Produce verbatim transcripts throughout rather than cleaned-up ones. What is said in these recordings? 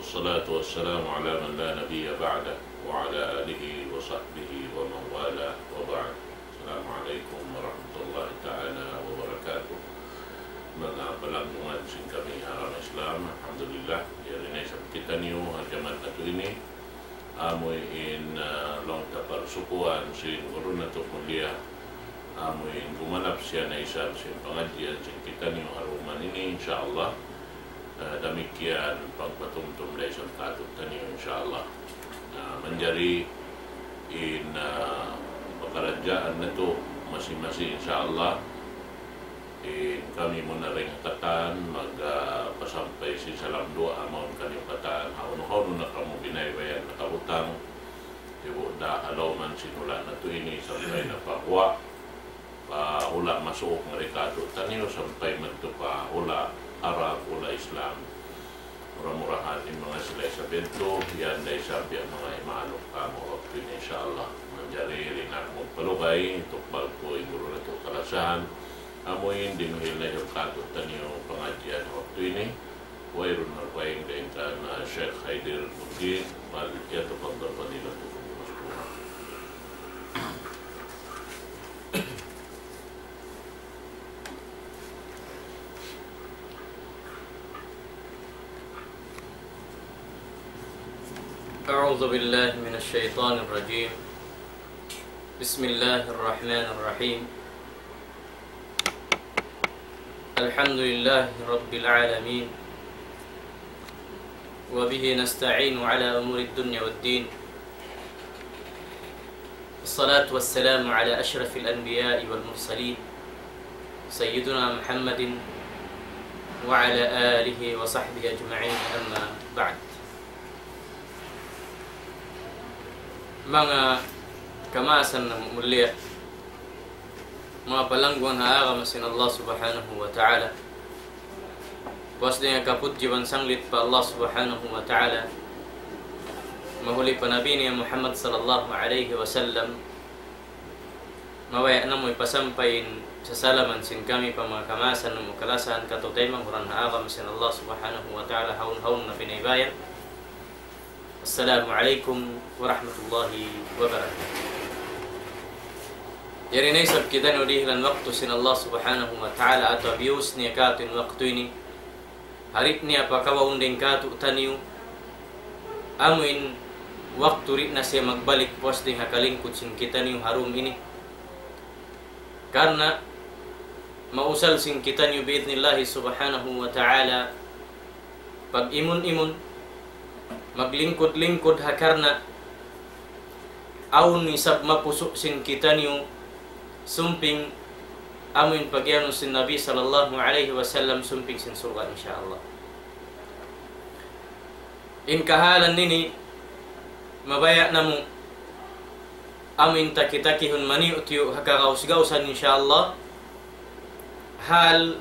والصلاة والسلام على من لا نبي بعده وعلى آله وصحبه ومن والاه وبعد. السلام عليكم ورحمة الله تعالى وبركاته. Manga palanggungan sin kami ha agama Islam, alhamdulillah, yari na isab kitaniyu ha jaman natu' ini. Amu in, ah, laung ta parsukuan sin guru natu' mulia. Amu in gumanap siya na isab sin pangadjian sin kitaniyu ha dum ini, insya Allah. Ah, damikkiyan pagpatumtum da isab kātu'niyu, insya Allah. Ah, manjari in, ah, pakaradjaan natu' masi-masi, insya Allah. In kami muna dayn ha katan, mag, ah, pasampay sin salam duwaa mawn kaniyu katan, hawnu-hawnu na kamu binaybayan nakabutang, ibu da ha lawm sin hula' natu' ini, sampay na pa guwa', pa hula' masuuk mari kātu'niyu, sampay madtu pa hula' Arab, hula' Islam. Mura-murahan in manga sila isab yadtu, yan da isab biya' manga imaaluk kamu waktu ini, insya Allah. Manjari di' na aku magpalugay, tukbal ku in guru natu' kalasahan. Amu in dimuhil na isab kātu'niyu pangadjian waktu ini. Wayruun na kuwaing dayn kan, ah, Sheikh Haidir Mujib, فليتفضل فضيلته مشكورا. أعوذ بالله من الشيطان الرجيم. بسم الله الرحمن الرحيم. الحمد لله رب العالمين. وبه نستعين على أمور الدنيا والدين. الصلاة والسلام على أشرف الأنبياء والمرسلين سيدنا محمد وعلى آله وصحبه أجمعين، أما بعد. Manga kamaasan namu' mulia, manga palangguan ha agama sin Allah Subhanahu wa Ta'ala. Puas dayn ha kapudji iban sanglit pa Allah Subhanahu wa Ta'ala, mahuli pa Nabi niya Muhammad sallallahu alayhi wasallam. Mabaya' namu' hipasampay in sasalaman sin kami pa manga kamaasan namu' kalasahan kātu' taymanghud ha agama sin Allah Subhanahu wa Ta'ala, hawnu-hawnu na pinaybayan. السلام عليكم ورحمة الله وبركاته. Yari na isab kitaniyu dihilan waktu sin Allah Subhanahu wa Ta'ala, atawa biyus niya kātu' in waktu ini. Hari niya pakawaun dayn kātu'niyu. Amu in waktu di' na siya magbalik puas dayn ha kalingkud sin kitaniyu ha dum ini. Karna' mausal sin kitaniyu bi'idhnillahi Subhanahu wa Ta'ala pag-imun-imun, maglingkud-lingkud ha karna' awn isab mapusu' sin kitaniyu sumping amu in pagiyanun sin Nabi sallallahu alayhi wasallam sumping sin surga', insya Allah. In kahalan ini, mabaya' namu' amu in taki-takihun maniyu'-tiyu' ha kagaus-gausan, insya Allah. Hal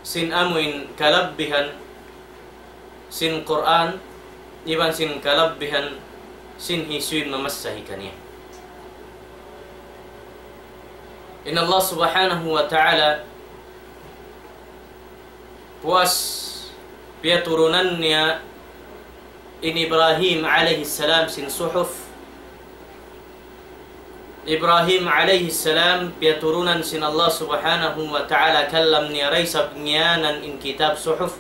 sin amu in kalabbihan sin Qur'an, iban sin kalabbihan sin hisiyu in mamassa hi kaniya. In Allah Subhanahu wa Ta'ala, puas piyaturunan niya in Ibrahim alayhi salam sin suhuf. Ibrahim alayhi salam piyaturunan sin Allah Subhanahu wa Ta'ala kalam niya, da isab ngiyanan in kitab suhuf.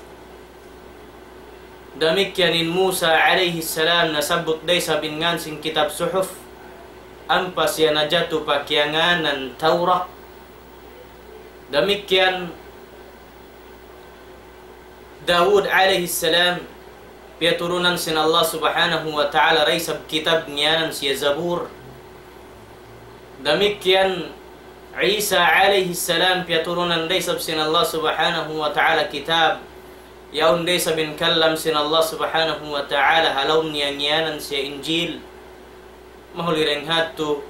Damikkiyan in Musa alayhi salam nasabbut da isab in ngan sin kitab suhuf. Ampa siya najatu pa kiyangānan Tawrat. Damikkiyan Daud alayhi salam, piyaturunan sin Allah Subhanahu wa Ta'ala da isab kitab ngiyanan siya Zabur. Damikkiyan Isa alayhi salam, piyaturunan da isab sin Allah Subhanahu wa Ta'ala kitab, yaun da isab in kalam sin Allah Subhanahu wa Ta'ala ha lawm niya ngiyanan siya Injil. Mahuli dayn ha yadtu,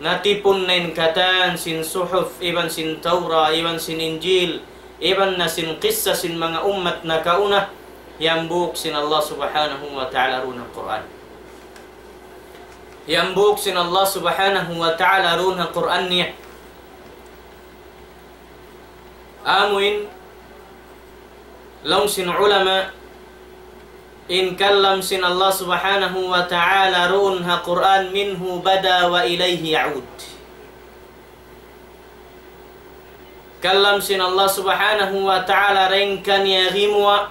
natipun na in katan sin suhuf, iban sin Tawrat, iban sin Injil, iban na sin kissa sin manga ummat nakauna, hambuuk sin Allah Subhanahu wa Ta'ala duun ha Qur'an. Hambuuk sin Allah Subhanahu wa Ta'ala duun ha Qur'an niya. Amu in laung sin ulama, In kalam sin Allah Subhanahu wa Ta'ala duun ha Qur'an, منه بدأ وإليه يعود. Kalam sin Allah Subhanahu wa Ta'ala dayn kaniya gimuwa',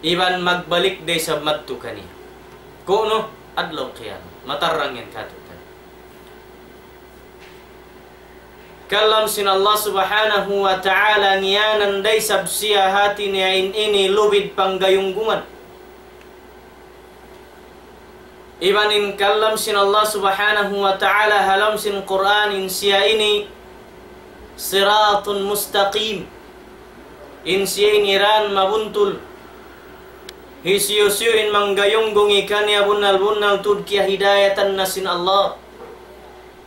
iban magbalik da isab madtu kaniya. Ku'nu adlaw qiyamah. Matarrang yan katu'niyu. Kalam sin Allah Subhanahu wa Ta'ala ngiyanan da isab siya hati niya in ini lubid panggayunggungan. Iban in kalam sin Allah Subhanahu wa Ta'ala ha lawm sin Qur'an in siya ini صراط مستقيم. In siya ini dān mabuntul. Hisiyu-siyu in manggayunggungi kaniya bunnal-bunnal tuud kiyahidayatan na sin Allah.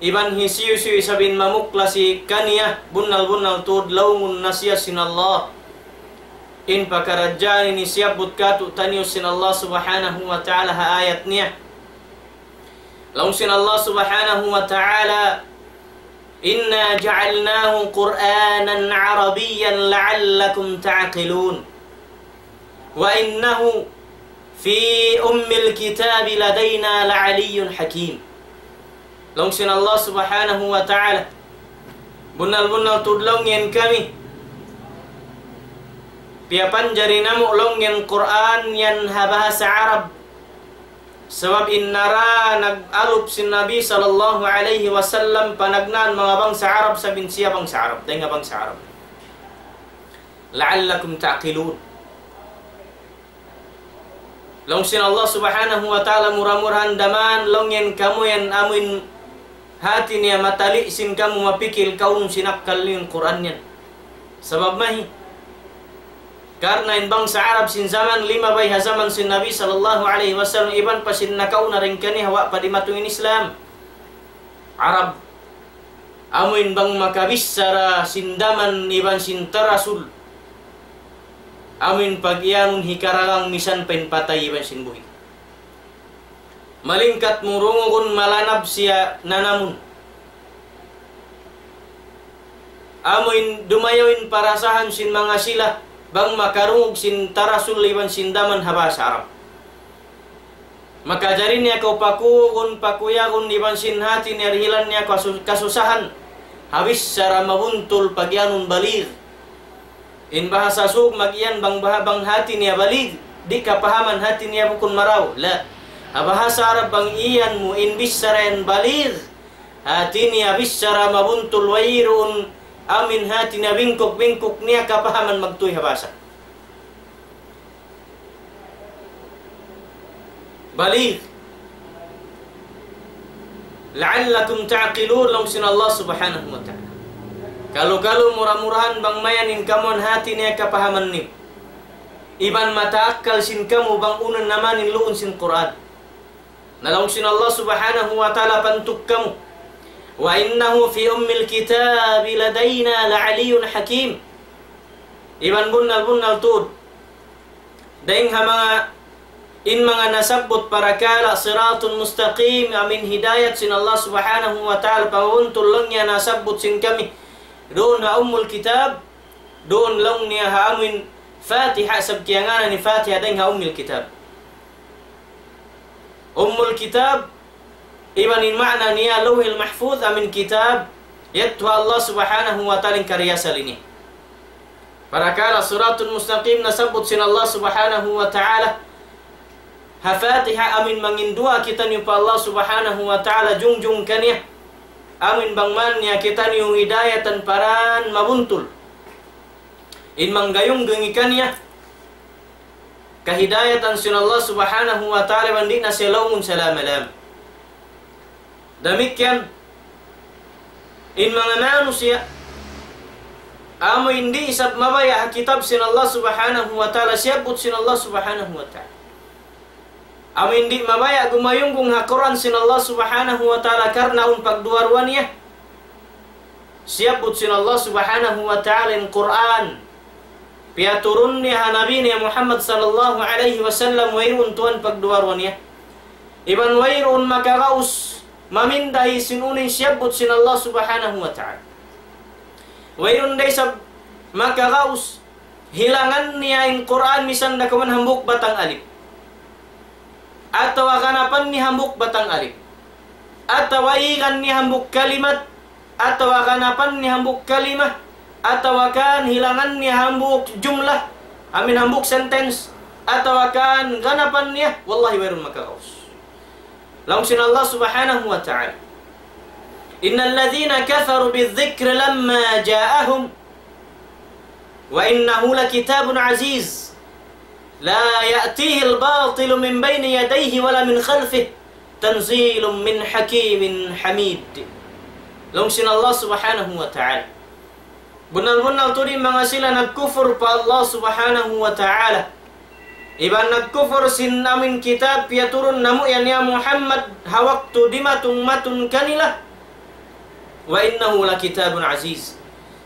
Iban hisiyu-siyu isab in mamuklasi kaniya bunnal-bunnal tuud laungun na siya sin Allah. In pakaradjaan ini siyabbut katu'taniyu sin Allah Subhanahu wa Ta'ala ha ayat niya. Laung sin Allah Subhanahu wa Ta'ala, إنا جعلناه قرآنا عربيا لعلكم تعقلون. وإنه في أم الكتاب لدينا لعلي حكيم. Laung sin Allah Subhanahu wa Ta'ala, bunnal-bunnal tuud laung yan kami piyapanjari namu' laung yan Qur'an yan ha bahasa Arab. Sabab in nara nag-alup sin Nabi sallallahu alayhi wasallam panagnaan manga bangsa Arab, sabab in siya bangsa Arab, dayn ha bangsa Arab. لعلكم تعقلون. Laung sin Allah Subhanahu wa Ta'ala, mura-murahan da man laung yan kamu yan amuin hati niya matali' sin kamu mapikil kaunu sin akkal niyu in Qur'an yan. Sabab mahi, karna' in bangsa Arab sin jaman limabay ha jaman sin Nabi sallallahu alayhi wasallam iban pa sin nakauna dayn kaniya, wa' pa dimatung in Islam. Arab, amuin bang makabichara sin daman iban sin tarasul, amuin pagiyanun hikaragang misan pa in patay iban sin buhi'. Malingkat mu rungugun malanab siya nanamun. Amuin dumayaw in parasahan sin manga sila bang makarungug sin tarasul iban sin daman ha bahasa Arab. Makajari niya kaw pakugun, pakuyagun, iban sin hati niya dihilan niya kasu-, kasusahan. Ha bichara mabuntul pagiyanun baligh. In bahasa Sug magiyan bang baha-, bang hati niya baligh, di' kapahaman hati niya bukun marayaw. La. Ha bahasa Arab bang iyan mu in bichara yan baligh, hati niya bichara mabuntul wayruun amuin hati niya bingkuk-bingkuk niya kapahaman magtuy ha bahasa. Baligh. لعلكم تعقلون, laung sin Allah Subhanahu wa Ta'ala. Kalu-kalu mura-murahan bang mayan in kamu in hati niya kapahaman niyu. Iban matakkal sin kamu bang unu na man in luun sin Qur'an. Na laung sin Allah Subhanahu wa Ta'ala pantuk kamu. وإنه في أم الكتاب لدينا لعلي حكيم. Iban bunnal-bunnal tuud. Dayng ha manga, in manga nasabbut parakala' صراط مستقيم, amuin hidayat sin Allah Subhanahu wa Ta'ala, pamabuntul laung niya nasabbut sin kami. Duun ha Ummul Kitab, duun laung niya ha amuin Fatiha, sabab kiyangānan in Fatiha dayng ha Ummul Kitab. Ummul Kitab, iban in maana niya Lawhil Mahfuz, amuin kitab, yadtu ha Allah Subhanahu wa Ta'ala in kariyasali niya. Parakala' Siratul Mustaqim nasabbut sin Allah Subhanahu wa Ta'ala ha Fatiha, amuin manginduwaa kitaniyu pa Allah Subhanahu wa Ta'ala jungjung kaniya. Amuin bang man niya kitaniyu hidayatan pa dān mabuntul. In manggayunggungi kaniya kahidayatan sin Allah Subhanahu wa Ta'ala, iban di' na siya laungun salama-lama. Damikkiyan in manga manusiya', amu in di' isab mabaya' ha kitab sin Allah Subhanahu wa Ta'ala, siyabbut sin Allah Subhanahu wa Ta'ala. Amu in di' mabaya' gumayunggung ha Qur'an sin Allah Subhanahu wa Ta'ala karna' awn pagduwa-ruwa niya. Siyabbut sin Allah Subhanahu wa Ta'ala in Qur'an. Piyaturun niya ha Nabi niya Muhammad sallallahu alayhi wasallam, wayruun tuwan pagduwa-ruwa niya. Iban wayruun makagaus mamindahi sin unu in siyabbut sin Allah Subhanahu wa Ta'ala. Wayruun da isab makagaus hilangan niya in Qur'an misan da kuman hambuuk batang alip. atawa ganapan niya hambuuk batang alif, atawa īgan niya hambuuk kalimat, atawa ganapan niya hambuuk kalima, atawa kan hilangan niya hambuuk jumlah, amin hambuuk sentence, atawa kan ganapan niya, wallahi wayruun makagaus. Laung sin Allah Subhanahu wa Ta'ala, إن الذين كفروا بالذكر لما جاءهم وإنه لكتاب عزيز لا يأتيه الباطل من بين يديه ولا من خلفه تنزيل من حكيم حميد. Laung sin Allah Subhanahu wa Ta'ala, bunnal-bunnal tuud in manga sila nagkufur pa Allah Subhanahu wa Ta'ala, iban nagkufur sin amin kitab piyaturun namu' yan ya Muhammad, ha waktu dimatung matun kanila, وإنه لكتاب عزيز.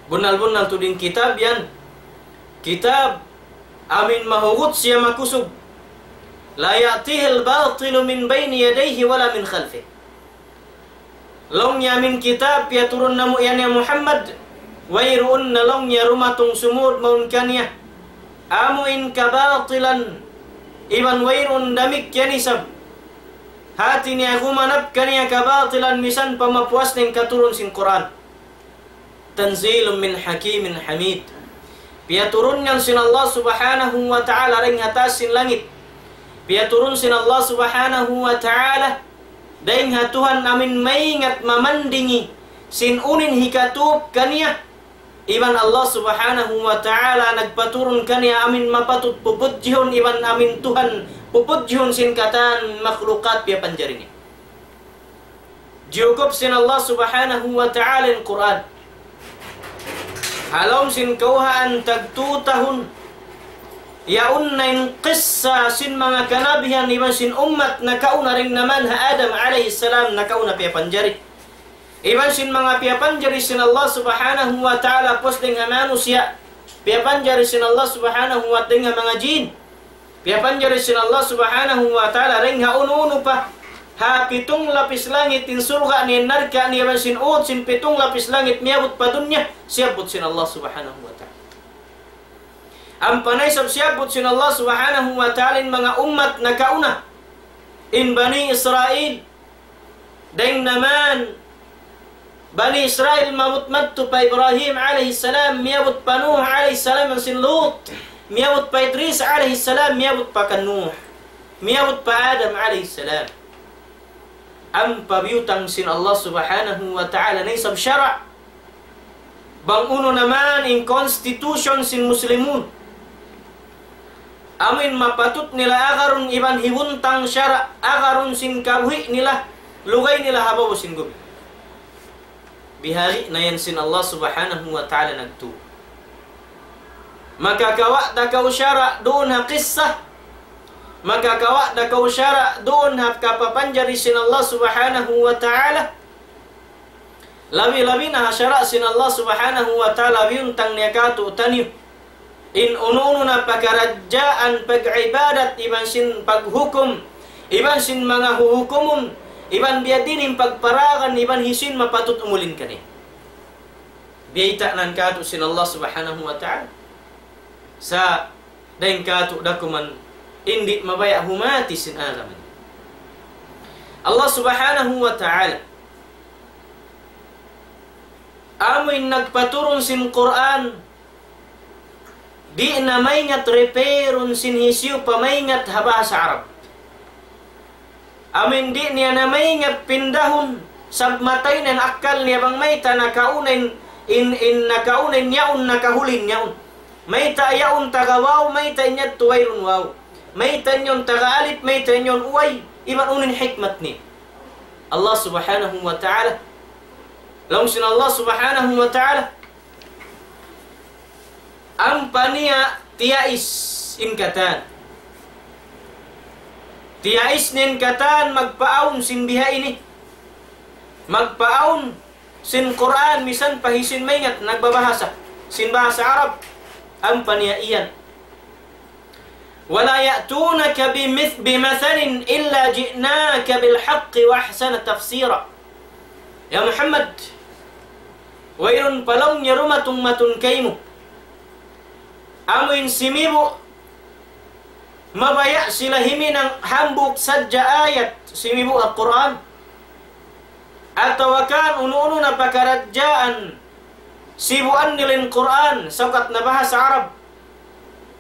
Bunnal-bunnal tuud in kitab yan, kitab amin mahugut siya makusug. لا يأتيه الباطل من بين يديه ولا من خلفه. Laung niya amin kitab piyaturun namu' yan ya Muhammad, wayruun na laung niya dumatung sumud mawn kaniya amu in kabatilan, iban wayruun damikkiyan isab. Hati niya gumanap kaniya kabatilan misan pa mapuas na in katurun sin Qur'an. تنزيل من حكيم حميد. Piyaturun yan sin Allah Subhanahu wa Ta'ala dayn ha taas sin langit. Piyaturun sin Allah Subhanahu wa Ta'ala dayn ha Tuhan amin maingat mamandingi sin unu in hikatup kaniya. Iban Allah Subhanahu wa Ta'ala nagpaturun kaniya amin mapatut pupudjihun iban amin Tuhan pupudjihun sin katan makhlukat piyapanjari niya. Jiyukup sin Allah Subhanahu wa Ta'ala in Qur'an. Ha lawm sin kawhaan tagtū tahun, yaun na in qissa sin manga kanabihan iban sin ummat nakauna dayn ha man ha Adam alayhi salam nakauna piyapanjari. Iban sin manga piyapanjari sin Allah Subhanahu wa Ta'ala puas dayn ha manusiya', piyapanjari sin Allah Subhanahu wa Ta'ala dayn ha manga jin. Piyapanjari sin Allah Subhanahu wa Ta'ala dayn ha unu-unu pa. Ha pitung lapis langit in surga' niya, narka' niya, iban sin ud sin pitung lapis langit miyabut pa dunya, siyabbut sin Allah Subhanahu wa Ta'ala. Ampa na isab siyabbut sin Allah Subhanahu wa Ta'ala in manga ummat nakauna. In Bani Israil, dayn ha man Bani Israil mabut madtu pa Ibrahim alayhi salam, miyabut pa Nuh alayhi salam, iban sin Lut, miyabut pa Idris alayhi salam, miyabut pa kan Nuh, miyabut pa Adam alayhi salam. Ampa biyutang sin Allah Subhanahu wa Ta'ala na isab sara'. Bang unu na man in constitution sin Muslimun, amu in mapatut nila agarun iban hibuntang sara' agarun sin kabuhi' nila, lugay nila ha babaw sin gumi. Bihari na yan sin Allah Subhanahu wa Ta'ala nagtū. Makakawa' da kaw sara' duun ha qissa. Makakawa' da kaw sara' duun ha kapapanjari sin Allah Subhanahu wa Ta'ala. Labi-labi na ha sara' sin Allah Subhanahu wa Ta'ala biyuntang niya kātu'niyu. In unu-unu na pakaradjaan pag-ibadat iban sin paghukum, iban sin manga huhukumun, iban biyadiin in pagparagan, iban hisiyu in mapatut umulin kaniya. Biyaytaan kātu' sin Allah Subhanahu wa Ta'ala. Sa' dayn kātu' da kuman in di' mabaya' humāti sin agama. Allah Subhanahu wa Ta'ala amu in nagpaturun sin Qur'an, di' na maingat repairun sin hisiyu pa maingat ha bahasa Arab. Amu in di' niya na maingat pindahun, sabab matay na in akkal niya bang mayta' nakauna in, in, in nakauna in yaun, nakahuli in yaun. Mayta' yaun taga waw, mayta' in yadtu wayruun waw. Mayta' in yaun taga alip, mayta' in yaun uway, iban unu in hikmat niya. Allah Subhanahu wa Ta'ala. Laung sin Allah Subhanahu wa Ta'ala, ampa niya tiyais in katan. Tiyais niya in katan magpaawn sin bihaini. Magpaawn sin Qur'an misan pa hisiyu in maingat nagbabahasa sin bahasa Arab. Ampa niya iyan. ولا يأتونك بمث-، بمثل إلا جئناك بالحق وأحسن تفسيرا. Ya Muhammad, wayruun pa laung niya dumatung matun kaymu amu in simibu' Mabaya' sila himinang hambuuk sadja ayat sin mibu' ha Qur'an. Atawa kan unu-unu na pakaradjaan sibuan nila in Qur'an, saukat na bahasa Arab.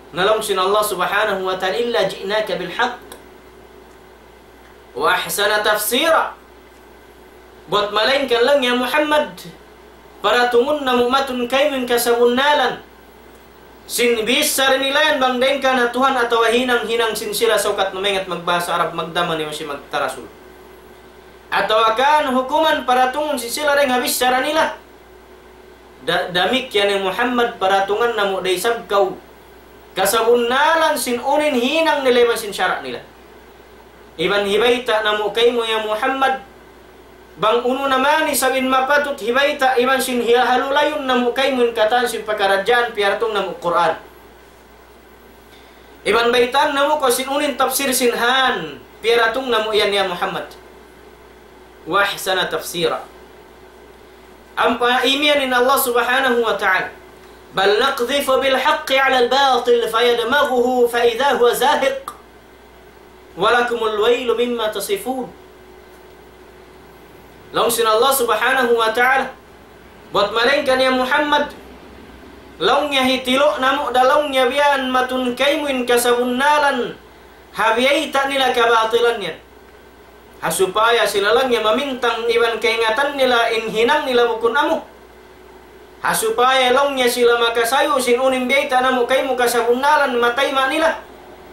Na laung sin Allah Subhanahu wa Ta'ala, إلا جئناك بالحق وأحسن تفسيرا. Buat malaingkan laung niya Muhammad, paratungun namu' matun kaymu in kasabunnalan sin bichara nila yan bang dayn ka na Tuhan atawa hinang-hinang sin sila saukat na maingat magbahasa Arab, magdaman iban sin magtarasul. Atawa kan hukuman paratungun sin sila dayn ha bichara nila. Da-, damikkiyan ya Muhammad, paratungan namu' da isab kaw kasabunnalan sin unu in hinang nila iban sin sara' nila. Iban hibayta' namu' kaymu ya Muhammad, bang unu na man isab in mapatut hibayta' iban sin hiya-, halulayun namu' kaymu in katan sin pakaradjaan piyaratung namu' Qur'an. Iban baytaan namu' kaw sin unu in tafsir sin han piyaratung namu' yan ya Muhammad. وأحسن تفسيرا. Ampa imiyan in Allah Subhanahu wa Ta'ala, بل نقذف بالحق على الباطل فيدمغه فإذا هو زاهق ولكم الويل مما تصفون. Laung sin Allah Subhanahu wa Ta'ala, buat malaingkan ya Muhammad, laung niya hitilu' namu' da laung niya biya' matun kaymu in kasabunnalan ha biyayta' nila kabatilan yan. Ha supaya sila laung niya mamintang iban kaingatan nila in hinang nila bukun amu. Ha supaya laung niya sila makasayu sin unu in biyayta' namu' kaymu kasabunnalan matayma' nila.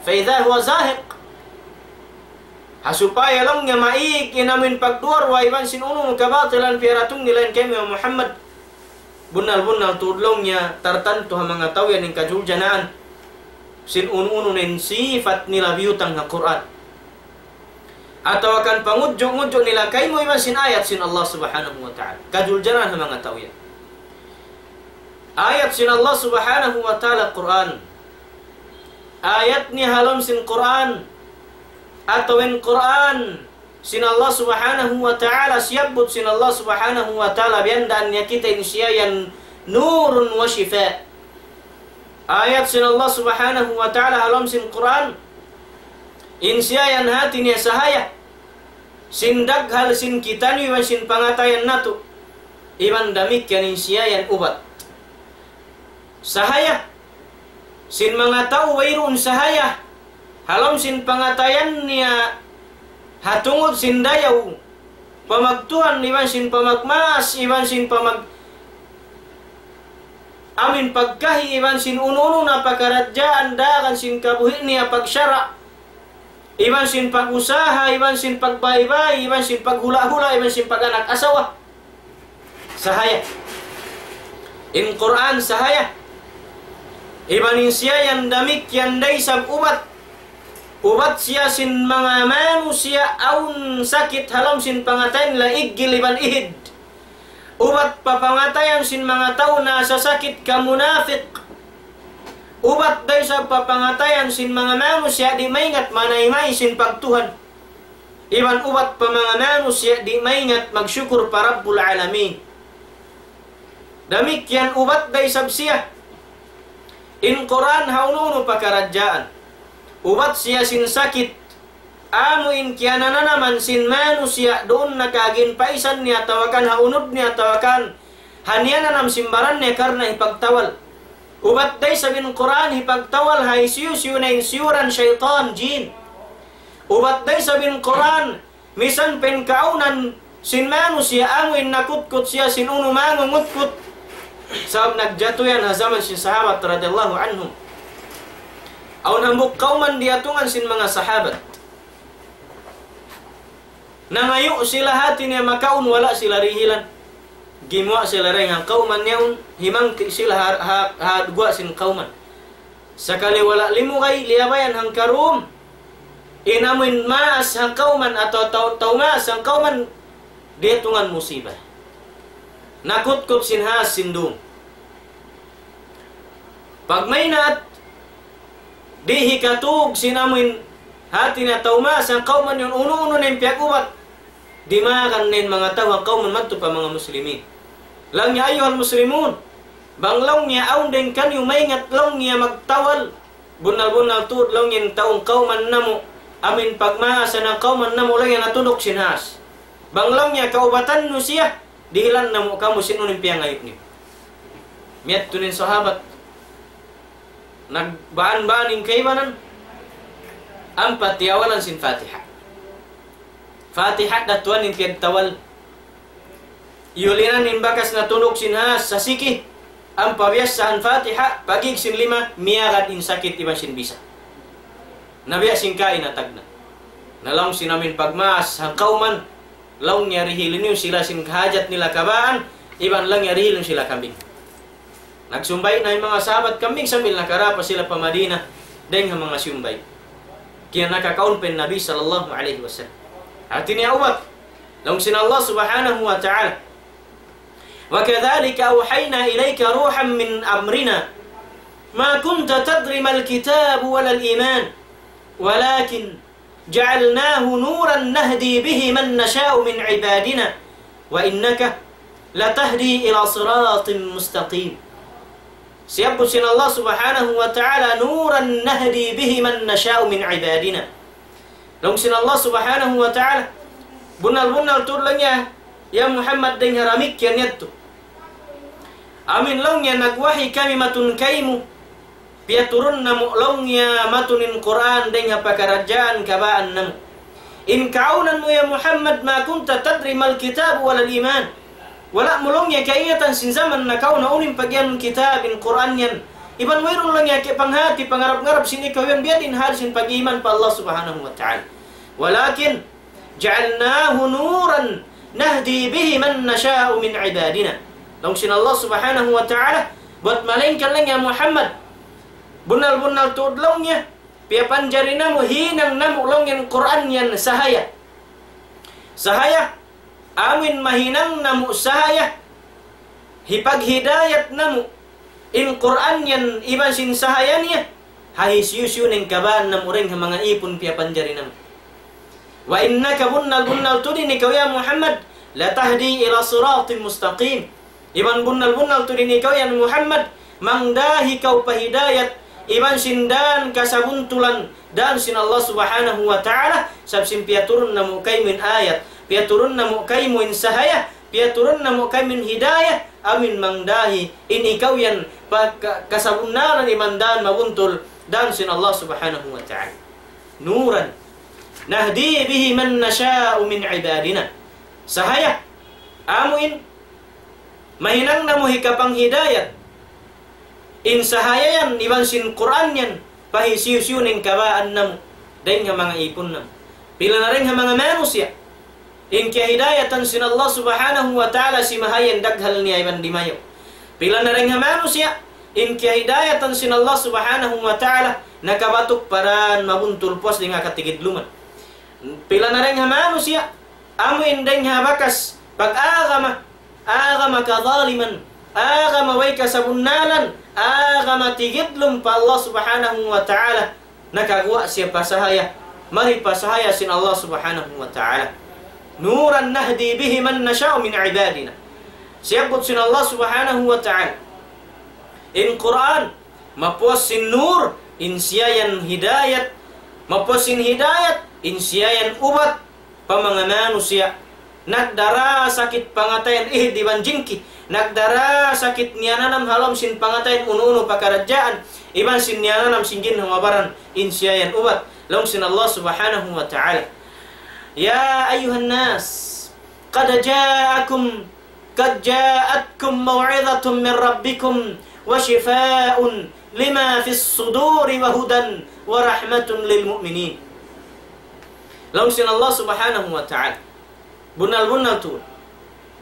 فإذا هو زاهق. Ha supaya laung niya maig in amu in pagduwa-ruwa iban sin unu-unu kabatilan piyaratung nila yan kaymu ya Muhammad. Bunnal-bunnal tuud laung niya tartantu ha manga tau yan in kajuljanaan sin unu-unu na in sipat nila biyutang ha Qur'an. Atawa kan pangudju'-ngudju' nila kaymu iban sin ayat sin Allah Subhanahu wa Ta'ala. Kajuljanaan ha manga tau yan. Ayat sin Allah Subhanahu wa Ta'ala Qur'an. Ayat niya ha lawm sin Qur'an. Atawa in Qur'an sin Allah Subhanahu wa Ta'ala, siyabbut sin Allah Subhanahu wa Ta'ala, biyandaan niya kita in siya yan نور وشفاء. Ayat sin Allah Subhanahu wa Ta'ala ha lawm sin Qur'an, in siya yan hati niya sahaya sin daghal sin kitaniyu iban sin pangatayan natu', iban damikkiyan in siya yan ubat. Sahaya sin manga tau wayruun sahaya ha lawm sin pangatayan niya ha tungud sin dayaw pamagtuhan iban sin pamagmaas iban sin pamag-, amu in pagkahi iban sin unu-unu na pakaradjaan dagan sin kabuhi' niya pagsara', iban sin pag-usaha, iban sin pagbaybay, iban sin paghula'-hula', iban sin pag-anak asawa. Sahaya. In Qur'an sahaya. Iban in siya yan damikkiyan da isab ubat. Ubat siya sin manga manusiya' awn sakit ha lawm sin pangatayan nila iggil iban ihid. Ubat pa pangatayan sin manga tau nasasakit kamunapik. Ubat da isab pa pangatayan sin manga manusiya' di' maingat manayma' sin pagtuhan. Iban ubat pa manga manusiya' di' maingat magsukur pa Rabbul Alamin. Damikkiyan ubat da isab siya. In Qur'an ha unu-unu pakaradjaan. Ubat siya sin sakit. Amu in kiyanananaman sin manusiya' duun na kaginpaisan niya atawa kan ha unud niya atawa kan ha niyananam sin baran niya karna' hipagtawal. Ubat da isab in Qur'an hipagtawal ha hisiyu-siyu na in siyuran saytan, jin. Ubat da isab in Qur'an, misan pa in kaawnan sin manusiya' amu in nakutkut siya sin unu mangungutkut. Sabab nagjatu yan ha jaman sin sahabat radiyallahu anhum. Awn hambuuk kawman diyatungan sin manga sahabat. Nangayu' sila hati niya makaun, wala' sila dihilan. Gimuwa' sila dayn ha kawman yaun, himangti' sila ha, ha, ha guwa' sin kawman. Sakali wala' limugay, liyabayan hangkarum. In amuin maas ha kawman atawa tau, tau maas ha kawman, diyatungan musiba. Nakutkut sin haas sin dum. Pagmaynaat, di' hikatug sin amuin hati niya tau maas ha kawman yaun unu-unu na in piyag-ubat. Dimagan na in manga tau ha kawman madtu pa manga muslimin. Laung niya, "Ayyuhal muslimun, bang laung niya awn dayn kaniyu maingat laung niya magtawal, Bunnal-bunnal tuud laung in tau kawman namu', amu in pagmaas ha kawman namu' laung niya natunduk sin has. Bang laung niya kaubatan niyu siya, dihilan namu' kamu sin unu in piyangayu' niyu. Miyadtu in sahabat, nagbaan-baan in kaibanan, ampa tiyawalan sin Fatiha. Fatiha da tuwan in piyagtawal. Iyulinan in bakas natunduk sin has, sasiki, ampa biyassahan Fatiha, pagig sin lima, miyagad in sakit iban sin bisa. Na biya' sin kaina tagna'. Na laung sin amu in pagmaas ha kawman, laung niya dihili niyu sila sin kahajat nila kabaan, iban laung niya dihili niyu sila kambing. Nagsumbay' na in manga sahabat kambing sambil nakarā pa sila pa Madina, dayng ha manga siyumbay'. Kiyana kakaun pa in Nabi sallallahu alayhi wasallam. Hāti niya ubat, laung sin Allah subhanahu wa ta'ala, وكذلك أوحينا إليك روحا من أمرنا ما كنت تدري ما الكتاب ولا الإيمان ولكن جعلناه نورا نهدي به من نشاء من عبادنا وإنك لتهدي إلى صراط مستقيم. Siyabbut sin Allah subhanahu wa ta'ala, نورا نهدي به من نشاء من عبادنا. Laung sin Allah subhanahu wa ta'ala, bunnal-bunnal tuud laung niya, ya Muhammad, dayng ha damikkiyan yadtu. Amu in laung niya nagwahi kami matun kaymu, piyaturun namu' laung niya matun in Qur'an dayng ha pakaradjaan kabaan namu'. In kaawnan mu ya Muhammad, ما كنت تدري ما الكتاب ولا الإيمان. Wala' mu laung niya kaingatan sin jaman nakauna unu in pagiyanun kitab in Qur'an yan. Iban wayruun laung niya kapanghāti, pangarap-ngarap sin ikaw yan biya' diin hal sin pag-iman pa Allah subhanahu wa ta'ala. ولكن جعلناه نورا نهدي به من نشاء من عبادنا. Laung sin Allah subhanahu wa ta'ala, bat malaingkan laung ya Muhammad, bunnal-bunnal tuud laung niya, piyapanjari namu', hinang namu' laung in Qur'an yan sahaya. Sahaya, amu in mahinang namu' sahaya, hipaghidayat namu' in Qur'an yan iban sin sahaya niya, ha hisiyu-siyu na in kabaan namu' dayng ha manga ipun piyapanjari namu'. وإنك, bunnal-bunnal tuud in ikaw ya Muhammad, لتهدي إلى صراط مستقيم. Iban bunnal-bunnal tuud in ikaw ya Muhammad, mangdahi kaw pa hidayat, iban sin dān kasabuntulan, dān sin Allah subhanahu wa ta'ala, sabab sin piyaturun namu' kaymu in ayat, piyaturun namu' kaymu in sahaya, piyaturun namu' kaymu in hidayat, amu in mangdahi in ikaw yan pa ka-, kasabunnalan iban dān mabuntul, dān sin Allah subhanahu wa ta'ala. نورا نهدي به من نشاء من عبادنا. Sahaya, amu in mahinang namu' hikapanghidayat, in sahaya yan, iban sin Qur'an yan, pa hisiyu-siyu na in kabaan namu', dayng ha manga ipun namu'. Pila na dayng ha manga manusiya' in kiyahidayatan sin Allah subhanahu wa ta'ala, simahaya in daghal niya iban dimayaw. Pila na dayng ha manusiya' in kiyahidayatan sin Allah subhanahu wa ta'ala, nakabatuk pa dān mabuntul puas dayng ha katigidluman. Pila na dayng ha manusiya', amu in dayng ha bakas pag-agama, agama kazaliman, agama way kasabunnalan, agama tigidlum pa Allah subhanahu wa ta'ala, nakaguwa' siya pa sahaya, mari pa sahaya sin Allah subhanahu wa ta'ala. نورا نهدي به من نشاء من عبادنا. Siyabbut sin Allah subhanahu wa ta'ala, in Qur'an, mapuas sin nur, in siya yan hidayat, mapuas sin hidayat, in siya yan ubat, pa manga manusiya'. Nagdara sakit pangatayan ihid iban jingki. Nagdara sakit niyananam ha lawm sin pangatayan unu-unu pakaradjaan. Iban sin niyananam sin ginhawa-baran. In siya yan ubat. Laung sin Allah subhanahu wa ta'ala, يا أيها الناس قد جاءكم قد جاءتكم موعظة من ربكم وشفاء لما في الصدور وهدى ورحمة للمؤمنين. Laung sin Allah subhanahu wa ta'ala. Bunnal-bunnal tuud.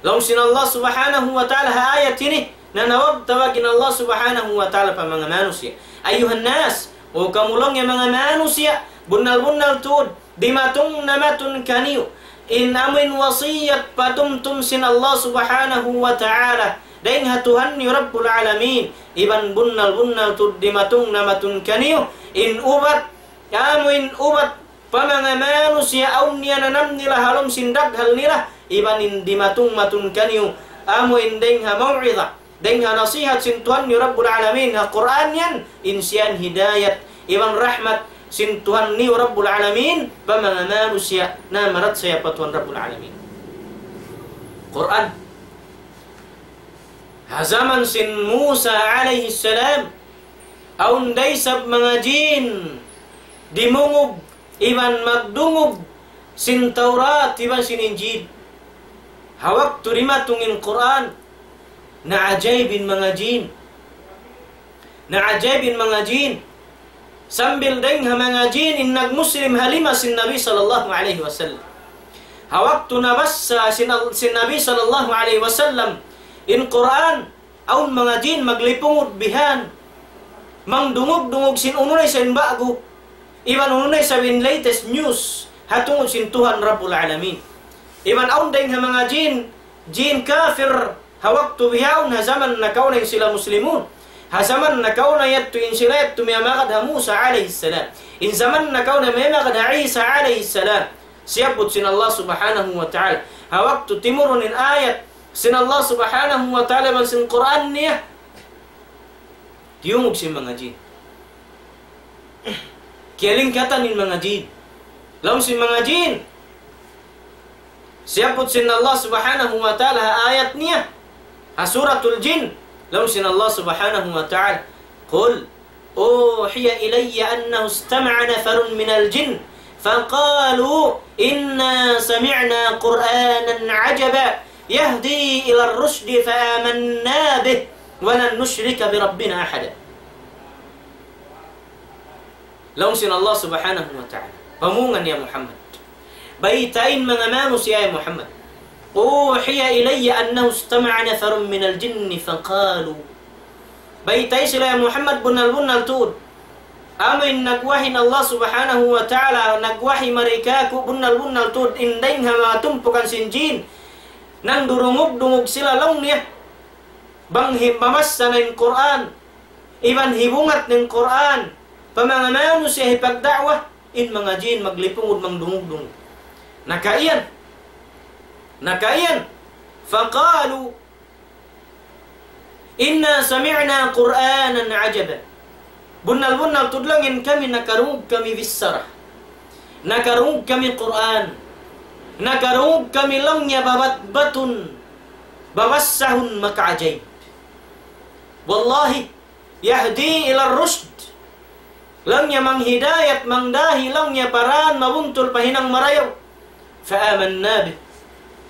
Laung sin Allah subhanahu wa ta'ala ha ayat ini, nanawag-tawag in Allah subhanahu wa ta'ala pa manga manusiya'. أيها الناس, O kamu laung ya manga manusiya', bunnal-bunnal tuud, dimatung na matun kaniyu in amuin wasiyat patumtum sin Allah subhanahu wa ta'ala dayn ha Tuhan niyu Rabbul Alamin. Iban bunnal-bunnal tuud dimatung na matun kaniyu in ubat, amuin ubat pa manga manusiya' awn niyananam nila ha lawm sin daghal nila. Iban in dimatung matun kaniyu amuin dayn ha maw'idha, dayn ha nasihat sin Tuhan niyu Rabbul Alamin ha Qur'an yan, in siya yan hidayat, iban rahmat sin Tuhan niyu Rabbul Alamin, pa manga manusiya' namarachaya pa Tuhan Rabbul Alamin. Qur'an. Ha jaman sin Musa alayhi salam, awn da isab manga jin dimungug iban magdungug sin Tawrat iban sin Injil. Ha waktu dimatung in Qur'an, naajaib in manga jin. Naajaib in manga jin. Sambil dayng ha manga jin in nagmuslim ha lima sin Nabi sallallahu alayhi wasallam. Ha waktu nabassa sin, sin Nabi sallallahu alayhi wasallam in Qur'an, awn manga jin maglipungud bihan, mangdungug-dungug sin unu na isab in ba'gu, iban unu na isab in latest news, ha tungud sin Tuhan Rabbul Alamin. Iban awn dayng ha manga jin, jin kafir, ha waktu bihaun, ha jaman nakauna in sila muslimun. Ha jaman nakauna yadtu in sila yadtu miyamagad ha Musa alayhi salam. In jaman nakauna miyamagad ha Isa alayhi salam. Siyabbut sin Allah Subhanahu wa Ta'ala. Ha waktu timurun in ayat sin Allah Subhanahu wa Ta'ala iban sin Qur'an niya, tiyungug sin manga jin. Kiyalingkatan in manga jin. Laung sin manga jin. Siyabbut sin Allah Subhanahu wa Ta'ala ha ayat niya. Ha Suratul Jin. Laung sin Allah Subhanahu wa Ta'ala. قل أوحي إلي أنه استمع نفر من الجن فقالوا إنا سمعنا قرآنا عجبا يهدي إلى الرشد فآمنا به ولن نشرك بربنا أحدا. Laung sin Allah Subhanahu wa Ta'ala, pamungan ya Muhammad. Baytai in manga manusiya' ya Muhammad. أوحي إلي أنه استمع نفر من الجن فقالوا. Baytai sila ya Muhammad, bunnal-bunnal tuud. Amu in nagwahi in Allah Subhanahu wa Ta'ala, nagwahi mari kāku' bunnal-bunnal tuud in dayng ha manga tumpukan sin jin. Nangdurungug-dungug sila laung niya. Bang hi-, mamassa na in Qur'an. Iban hibungat na in Qur'an. Pa manga manusiya' hipagda'wa, in manga jin maglipungud mangdungug-dungug. Nakaiyan. Nakaiyan. فقالوا إنا سمعنا قرآنا عجبا. Bunnal-bunnal tuud laung in kami nakarungug kami bichara. Nakarungug kami Qur'an. Nakarungug kami laung niya babat-, batun. Babassahun makaajaib. Wallahi, يهدي إلى الرشد. Laung niya manghidayat, mangdahi, laung niya pa dan mabuntul pa hinang marayaw. فآمنا به.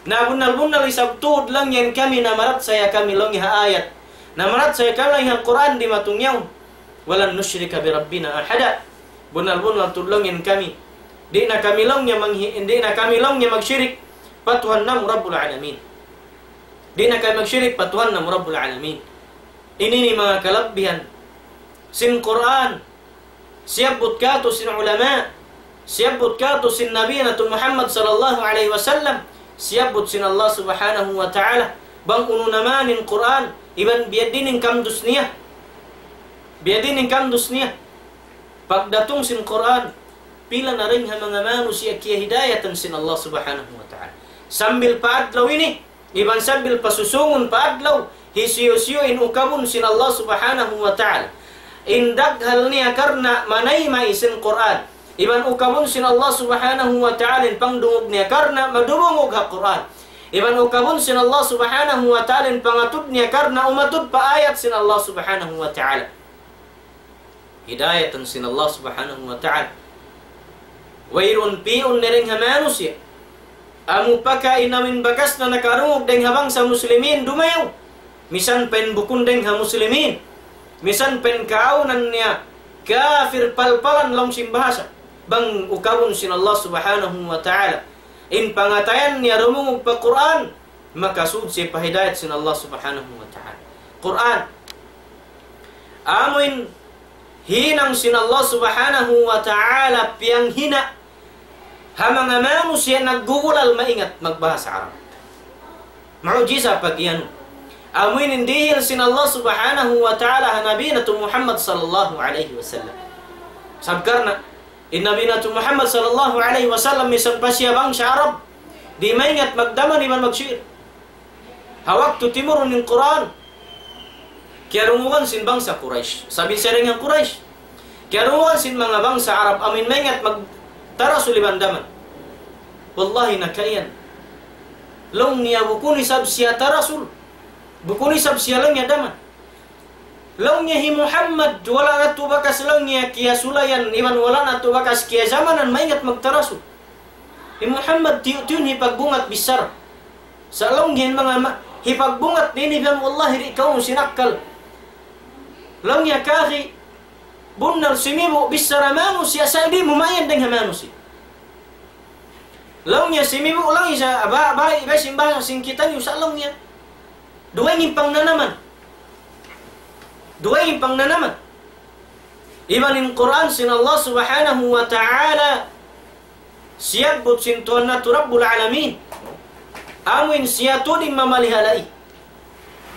Na bunnal-bunnal isab tuud laung niya in kami namarachaya kami laung niya ha ayat. Namarachaya kami laung niya ha Qur'an dimatung yaun. ولن نشرك بربنا أحدا. Bunnal-bunnal tuud laung niya in kami. Di' na kami laung niya manghi-, di' na kami laung niya magshirik pa Tuhan namu' Rabbul Alamin. Di' na kami magshirik pa Tuhan namu' Rabbul Alamin. Ini in manga kalabbihan sin Qur'an. Siyabbut kātu' sin ulama, siyabbut kātu' sin Nabi natu' Muhammad sallallahu alayhi wasallam, siyabbut sin Allah Subhanahu wa Ta'ala, bang unu na man in Qur'an, iban biyadiin in kamdus niya. Biyadiin in kamdus niya. Pagdatung sin Qur'an, pila na dayng ha manga manusiya' kiyahidayatan sin Allah Subhanahu wa Ta'ala. Sambil pa adlaw ini, iban sambil pa susungun pa adlaw, hisiyu-siyu in ukabun sin Allah Subhanahu wa Ta'ala in daghal niya karna' manayma' sin Qur'an. Iban ukabun sin Allah Subhanahu wa Ta'ala in pangdungug niya karna' madumungug ha Qur'an. Iban ukabun sin Allah Subhanahu wa Ta'ala in pangatud niya karna' umatud pa ayat sin Allah Subhanahu wa Ta'ala. Hidayatan sin Allah Subhanahu wa Ta'ala. Wayruun pi'un na dayng ha manusiya'. Amu pa ka in amin bakas na nakarungug dayng ha bangsa Muslimin dumayaw. Misan pa in bukun dayng ha Muslimin. Misan pa in kaawnan niya kafir palpalan laung sin bahasa. Bang ukabun sin Allah Subhanahu wa Ta'ala in pangatayan niya dumungug pa Qur'an, makasud siya pa hidayat sin Allah Subhanahu wa Ta'ala. Qur'an. Amu in hinang sin Allah Subhanahu wa Ta'ala piyanghina ha manga manusiya' naggugulal maingat magbahasa Arab. Mu'jiza pag-iyanun. Amu in dihil sin Allah Subhanahu wa Ta'ala ha Nabi natu' Muhammad sallallahu alayhi wasallam. Sabab karna' in Nabi natu' Muhammad sallallahu alayhi wasallam misan pa siya bangsa Arab, di' maingat magdaman iban magsi'ir. Ha waktu timurun in Qur'an, kiyarungugan sin bangsa Quraysh. Sabi siya dayng ha Quraysh, Kiyaruwan sin manga bangsa Arab amuin maingat magtarasul iban daman. Wallahi nakayan. Laung niya bukun isab siya tarasul. Bukun isab siya laung niya daman. Laung niya hi Muhammad, wala' na tuud bakas laung niya kiyasulayan, iban wala' na tuud bakas kiyajamanan maingat magtarasul. Hi Muhammad tiyu'-tiyun hipagbungat bichara. Sa' laung niya manga ma-, hipagbungat ini biya' wallahi di' kaw sinakkal. Laung niya kari, bunnal simibu' bichara manusiya' sa' di' mu mayan dayng ha manusiya'. Laung niya simibu' laung niya sa' ba, ba, iba simba sing kita niyu sa' laung niya. Duwa in pangnanaman. Duwa in pangnanaman. Iban in Qur'an sin Allah Subhanahu wa Ta'ala, siyabbut sin Tuhan natu' Rabbul Alamin. Amuin siya tuud in mamalihalai.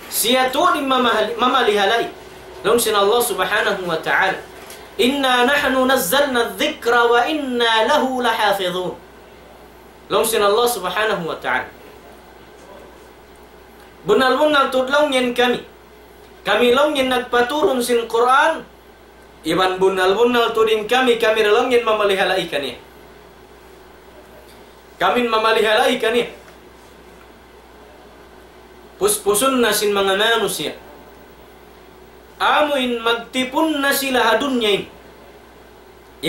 Siya tuud in mamahali-, mamalihalai. Laung sin Allah Subhanahu wa Ta'ala, إنا نحن نزلنا الذكر وإنا له لحافظون. Laung sin Allah Subhanahu wa Ta'ala. Bunnal-bunnal tuud laung niya in kami. Kami laung niya in nagpaturun sin Qur'an, iban bunnal-bunnal tuud in kami, kami ra laung niya in mamalihalai kaniya. Kami in mamalihalai kaniya. Puspusun na sin manga manusiya'. Amuin magtipun na sila ha dunya ini.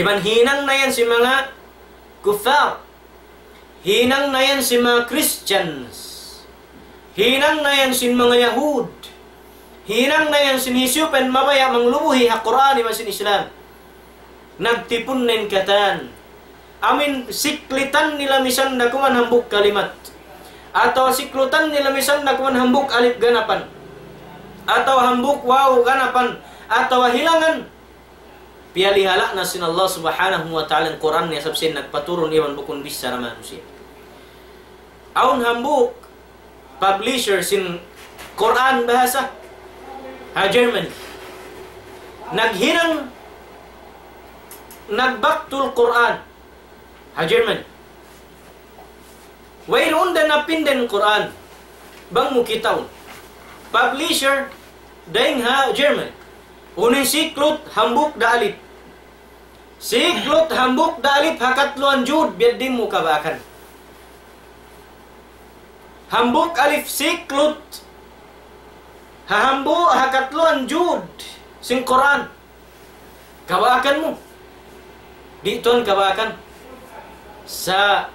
Iban hinang na yan sin manga kuffar. Hinang na yan sin manga Christians. Hinang na yan sin manga Yahud. Hinang na yan sin hisiyu pa in mabaya' manglubuhi ha Qur'an iban sin Islam. Nagtipun na in katan. Amuin siklitan nila misan da kuman hambuuk kalimat. Atawa siklutan nila misan da kuman hambuuk alip ganapan. Atawa hambuuk waw ganapan. Atawa hilangan. Piyalihala' na sin Allah Subhanahu wa Ta'ala in Qur'an niya sabab siya in nagpaturun iban bukun bichara manusiya'. Awn hambuuk publisher sin Qur'an bahasa ha Germany. Naghinang, nagbaktul Qur'an ha Germany. Wayruun da napinda in Qur'an. Bang mu kitaun. Publisher dayng ha Germany. Unu in siklut hambuuk da alip. Siklut hambuuk da alip ha katluan jud, biya' diin mu kabaakan. Hambuuk alip siklut ha hambuuk ha katluan jud sin Qur'an. Kabaakan mu. Di' tuud kabaakan. Sa'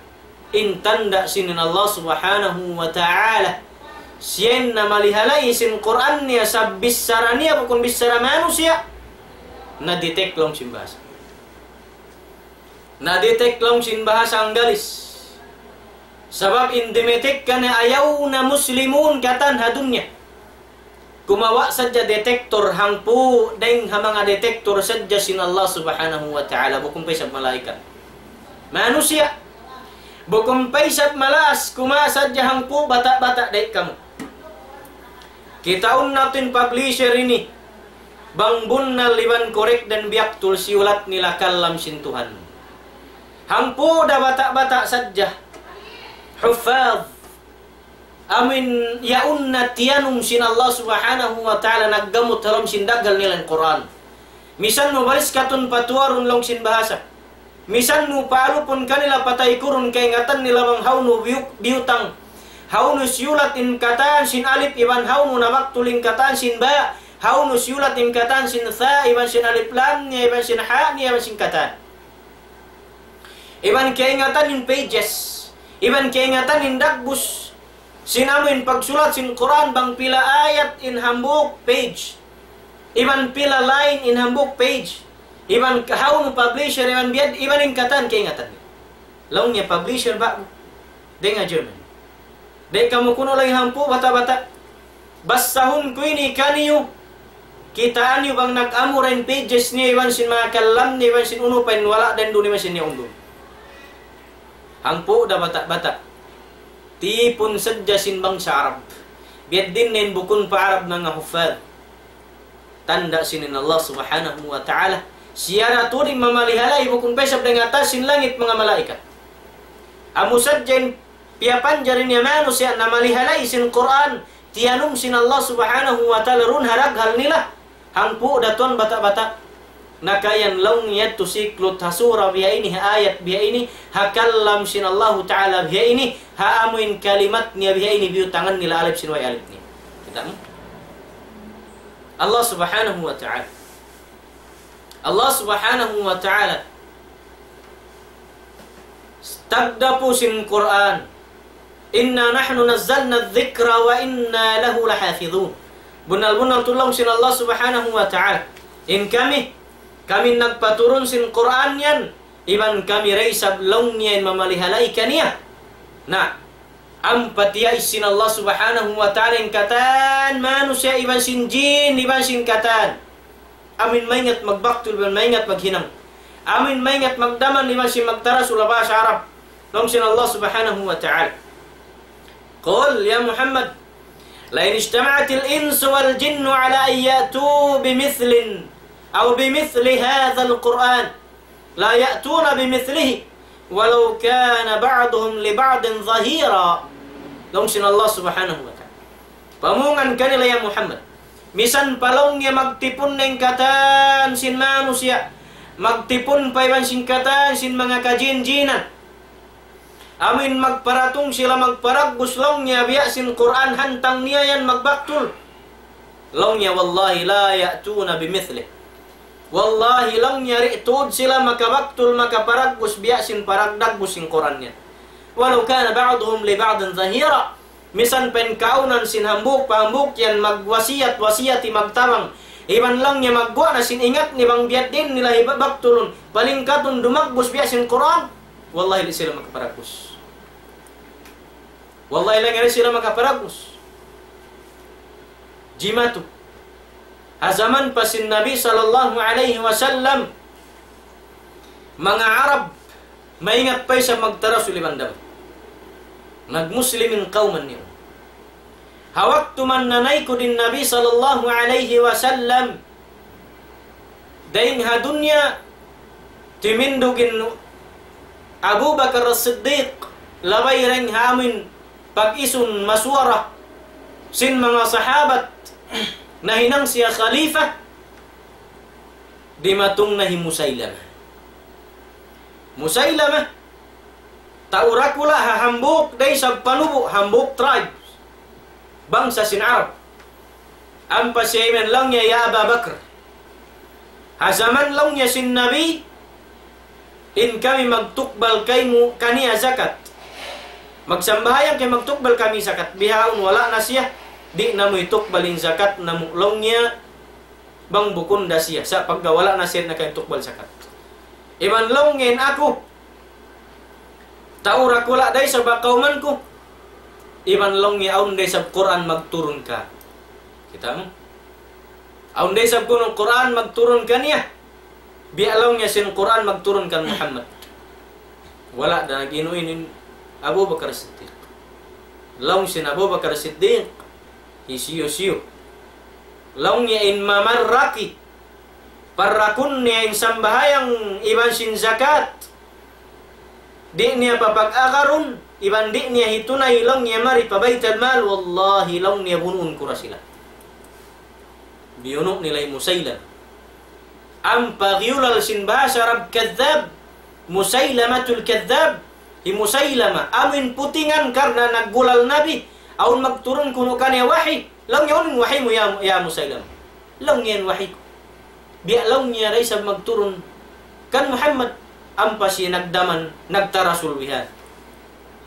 in tanda' sin Allah Subhanahu wa Ta'ala, siya in namalihalai sin Qur'an niya sa' bichara niya bukun bichara manusiya'. Na-detect laung sin bahasa. Na-detect laung sin bahasa Anggalis. Sabab in dimetek kaniya ayaw na Muslimun katan ha dunya. Kumawa' sadja detector, hangpu' dayng ha manga detector sadja sin Allah Subhanahu wa Ta'ala, bukun pa isab malaikat. Manusiya', bukun pa isab malaas, kumawa' sadja hangpu' bata'-bata' dayng kamu. Kitaun natu' in publisher ini, bang bunnal iban korek dan biyaktul siyulat nila kalam sin Tuhan. Hangpu' da bata'-bata' sadja. Huffaz. Amuin yaun na tiyanum sin Allah Subhanahu wa Ta'ala naggamut ha lawm sin daghal nila in Qur'an. Misan mu baris katun patuwarun laung sin bahasa. Misan mu palupun kanila pataykurun kaingatan nila bang hawnu biyuk-, biyutang. Hawnu siyulat in katan sin alip iban hawnu nabaktul in katan sin ba. Hawnu siyulat in katan sin tha iban sin alif lam niya iban sin ha niya iban sin katan. Iban kaingatan in pages. Iban kaingatan in dagbus. Sin amuin pagsulat sin Qur'an bang pila ayat in hambuuk page. Iban pila line in hambuuk page. Iban hawnu publisher, iban biyad, iban in katan kaingatan. Laung niya publisher ba? Dayng ha German. Di' kamu kunu' lagi' hangpu' bata'-bata'. Basahun ku ini kaniyu. Kitaa niyu bang nag-amu ra in pages niya iban sin manga kalam niya iban sin unu pa in wala' dayn duun iban sin yaun duun. Hangpu' da bata'-bata'. Tipun sadja sin bangsa Arab. Biya' diin na in bukun pa Arab manga huffaz. Tanda' sin in Allah Subhanahu wa Ta'ala. Siya ra tuud in mamalihalai bukun pa isab dayn ha taas sin langit manga malaikat. Amu sadja in piyapanjari niya manusiya' namalihalai sin Qur'an, tiyanum sin Allah Subhanahu wa Ta'ala duun ha daghal nila. Hangpu' da tuud bata'-bata'. Nakayan laung niya tu siklut ha sura biya' ini, ha ayat biya' ini, ha kalam sin Allahu Ta'ala biya' ini, ha amuin kalimat niya biya' ini, biyutangan nila alip sin way alip niya. Kita' mu? Allah Subhanahu wa Ta'ala. Allah Subhanahu wa Ta'ala tagdapu sin Qur'an. إنا نحن نزلنا الذكر وإنا له لحافظون. Bunnal-bunnal tuud laung sin Allah Subhanahu wa Ta'ala. In kami, kami nagpaturun sin Qur'an yan, iban kami da isab laung niya in mamalihalay kaniya. Na, ampa tiyais sin Allah Subhanahu wa Ta'ala in katan manusiya' iban sin jin, iban sin katan. Amuin maingat magbaktul iban maingat maghinang. Amuin maingat magdaman iban sin magtarasul ha bahasa Arab. Laung sin Allah Subhanahu wa Ta'ala. قل يا محمد لئن اجتمعت الإنس والجن على أن يأتوا بمثل أو بمثل هذا القرآن لا يأتون بمثله ولو كان بعضهم لبعض ظهيرا. Laung sin Allah Subhanahu wa Ta'ala. Pamungan kanila ya Muhammad. Misan pa laung niya magtipun na in katan sin manusiya', magtipun pa iban sin katan sin manga kajin-jinan. Amuin magparatung sila magparagbus laung niya biya' sin Qur'an hantang niya yan magbaktul. Laung niya, والله لا يأتون بمثله. Wallahi, laung niya, di' tuud sila makabaktul, makaparagbus biya' sin paragdagbus sin Qur'an niya. ولو كان بعضهم لبعض ظهيرا. Misan pa in kaawnan sin hambuuk pa hambuuk yan magwasiyat-wasiyati magtabang. Iban laung niya magguwa' na sin ingat niya bang biya' diin nila hibaktulun. Palingkatun dumagbus biya' sin Qur'an. Wallahi, di' sila makaparagbus. Wallahi, laung niya di' sila makaparagbus. Jimatu. Ha jaman pa sin Nabi sallallahu alayhi wasallam, manga Arab, maingat pa isab magtarasul iban daman. Nagmuslim in kawman niya. Ha waktu mananaykud in Nabi sallallahu alayhi wasallam, dayn ha dunya, timindug in Abu Bakar As-Siddiq, labay dayn ha amuin pag-isun masuwara sin manga sahabat, nahinang siya khalifa, dimatung na hi Musaylama. Musaylama, tau dakula' ha hambuuk da isab panubu', hambuuk tribes, bangsa sin Arab. Ampa siya imiyan laung niya, "Ya Aba Bakr, ha jaman laung niya sin Nabi, in kami magtukbal kaymu kaniya zakat. Magsambahayang kami magtukbal kami zakat. Bihaun wala' na siya, di' namu' hitukbal in zakat namu'," laung niya, "bang bukun da siya. Sa' pagga wala' na siya, di' na kami tukbal zakat. Iban laung niya in aku, tau dakula' da isab ha kawman ku. Iban laung niya awn da isab Qur'an magturun ka." Kita' mu? Awn da isab kunu' Qur'an magturun kaniya. Biya' laung niya sin Qur'an magturun kan Muhammad. Wala' da nag-inu-inu in Abu Bakar Siddiq. Laung sin Abu Bakar Siddiq, hisiyu-siyu. Laung niya in mamaraki, parakun niya in sambahayang iban sin zakat, di' niya papag-agarun, iban di' niya hitunay laung niya mari pa Baytal Mal, wallahi laung niya bunuun ku da sila. Biyunu' nila hi Musaylam. Ampa giyulal sin bahasa Arab kadhab, Musaylamatul Kadhab, hi Musaylama, amuin putingan karna' naggulal Nabi, awn magturun kunu' kaniya wahi, laung niya, "Unu in wahi mu ya, ya Musaylam?" Laung niya, "In wahi ku, biya' laung niya da isab magturun kan Muhammad." Ampa siya nagdaman, nagtarasul bihan.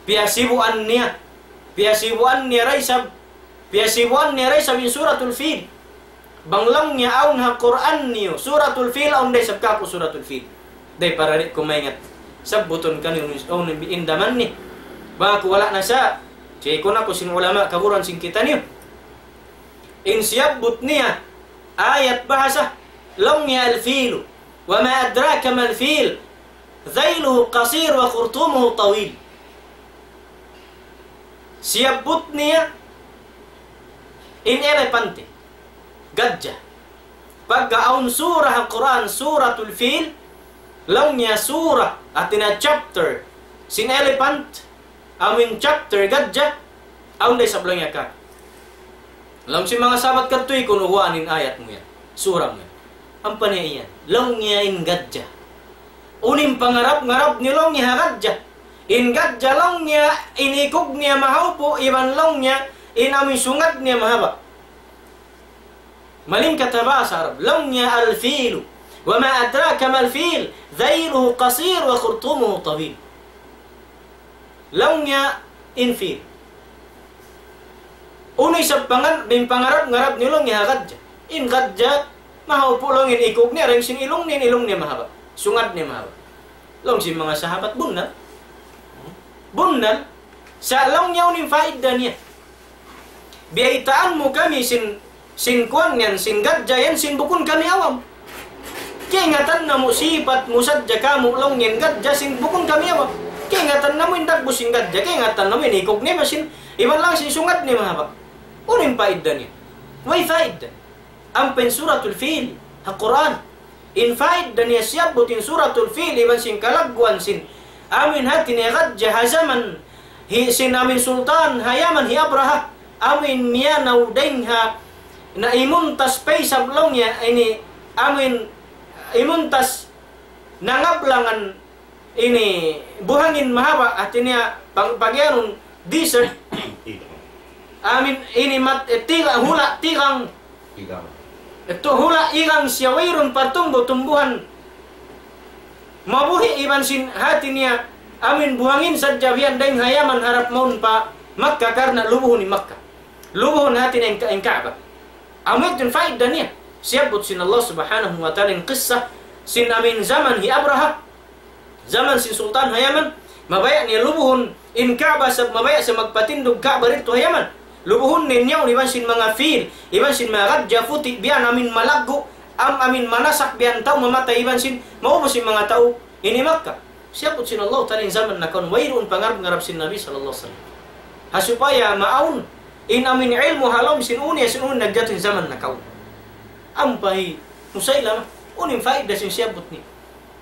Piyasibuan niya, piyasibuan niya da isab, piyasibuan niya da isab in Suratul Fil. Bang laung niya awn ha Qur'an niyu Suratul Fil, awn da isab kāku' Suratul Fil. Dayn para di' ku maingat, sabbutun kaniyu awn in daman niya. Bang aku wala' na sa, siya ikun aku sin ulama kaguruhan sin kitaniyu. In siyabbut niya ayat bahasa, laung niya, الفيل وما أدراك ما الفيل ذيله قصير وخرطومه طويل. Siyabbut niya in elepante, gadja. Pagga awn sura ha Qur'an, Suratul Fil, laung niya sura, hāti niya chapter, sin elephant, amuin chapter gadja, awn da isab laung niya ka. Laung sin manga sahabat kadtu, "Ikun, uguan in ayat mu yan, sura mu yan." Ampa niya yan. Laung niya in gadja. Unu in pangarap-ngarap niyu laung niya ha gadja. In gadja laung niya, in ikug niya mahaupu', iban laung niya, in amu in sungad niya mahaba'. Malingkat ha bahasa Arab. Laung niya الفيل. وما أدراك ما الفيل. ذيله قصير وخرطومه طويل. Laung niya in fil. Unu isab pangan-, in pangarap-ngarap niyu laung niya ha gadja. In gadja, mahaupu' laung in ikug niya, dayn sin ilung niya, in ilung niya mahaba'. Sungad niya mahaba'. Laung sin manga sahabat, bunnal. Bunnal. Sa' laung niya unu in faida niya. Biyaytaan mu kami sin, sin kuwan yan, sin gadja yan, sin bukun kami awam. Kaingatan namu' sipat mu sadja kamu laung yan gadja, sin bukun kami awam. Kaingatan namu' in dagbus sin gadja, kaingatan namu' in ikug niya, iban sin, iban laung sin sungad niya mahaba'. Unu in faida niya? Way faida. Ampa in Suratul Fil, ha Qur'an. In faida niya siyabbut in Suratul Fil, iban sin kalagguan sin. Amu in hati niya gadja ha jaman, hi, sin amu in sultan, ha Yaman, hi Abraha. Amu in miyanaw dayn ha, na imuntas pa isab laung niya, ini, amu in imuntas nangablangan ini buhangin mahaba', hati niya pag-, pagiyanun desert. Amu in ini mat-, eh, tiga-, hula' tigang. Tigang. Itu hula' igang siya wayruun partumbu-tumbuhan. Mabuhi' iban sin hati niya amu in buhangin sadja biyan dayn ha Yaman harap mawn pa Makkah karna' lubuhun in Makkah. Lubuhun hati niya in Ka-, in Ka'bah. Amu yadtu in faida niya. Siyabbut sin Allah Subhanahu wa Ta'ala in qissa sin amu in jaman hi Abraha. Jaman sin sultan ha Yaman, mabaya' niya lubuhun in Ka'bah sabab mabaya' siya magpatindug Ka'bah didtu ha Yaman. Lubuhun niya in yaun iban sin manga fil, iban sin manga gadja puti' biyan amu in malaggu', am-, amu in manasak biyan tau mamatay iban sin maubus in manga tau ini Makkah. Siyabbut sin Allah Ta'ala in jaman nakaun wayruun pangarap-ngarap sin Nabi sallallahu alayhi wasallam. Ha supaya maawn in amu in ilmu' ha lawm sin unu, sin unu nagjatu in jaman nakaun. Ampa hi Musaylamah, unu in faida sin siyabbut niya.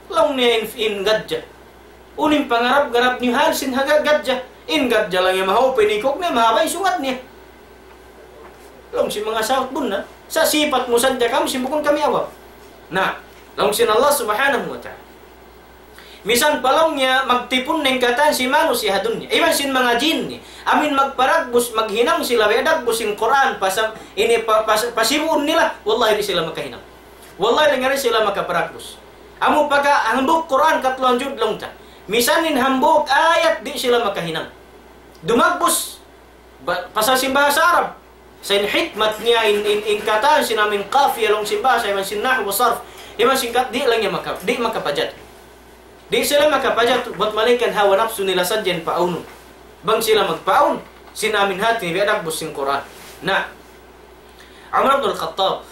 Laung niya in, in gadja. Unu in pangarap-ngarap niyu hal sin ha ga-, gadja. In gadja laung niya mahaupu' in ikug niya, mahaba' in sungad niya. Laung sin manga sahabat bunnal. Sa' sipat mu sadja kamu, sin bukun kami awam. Na, laung sin Allah Subhanahu wa Ta'ala. Misan pa laung niya magtipun na in katan sin manusiya' ha dunya. Iban sin manga jin niya. Amu in magparagbus, maghinang sila, biya' dagbus sin Qur'an, pasam-, ini pa-, pas-, pasibuun nila. Wallahi, di' sila makahinang. Wallahi, di' sila makaparagbus. Amu pagka hambuuk Qur'an katluan juz laung ta. Misan in hambuuk ayat di' sila makahinang. Dumagbus. Ba-, pasal sin bahasa Arab. Sa' in hikmat niya in, in, in katan sin amu in qafiya laung sin bahasa, iban sin nahwu sarf. Iban sin kat-, di' laung niya maka-, di' makapajatu. Di' sila makapajatu, bat malayngkan hawa napsu nila sadja in paawnun. Bang sila magpaawn, sin amu in hati niya biya' dagbus sin Qur'an. Na, Umar ibn al-Khattab,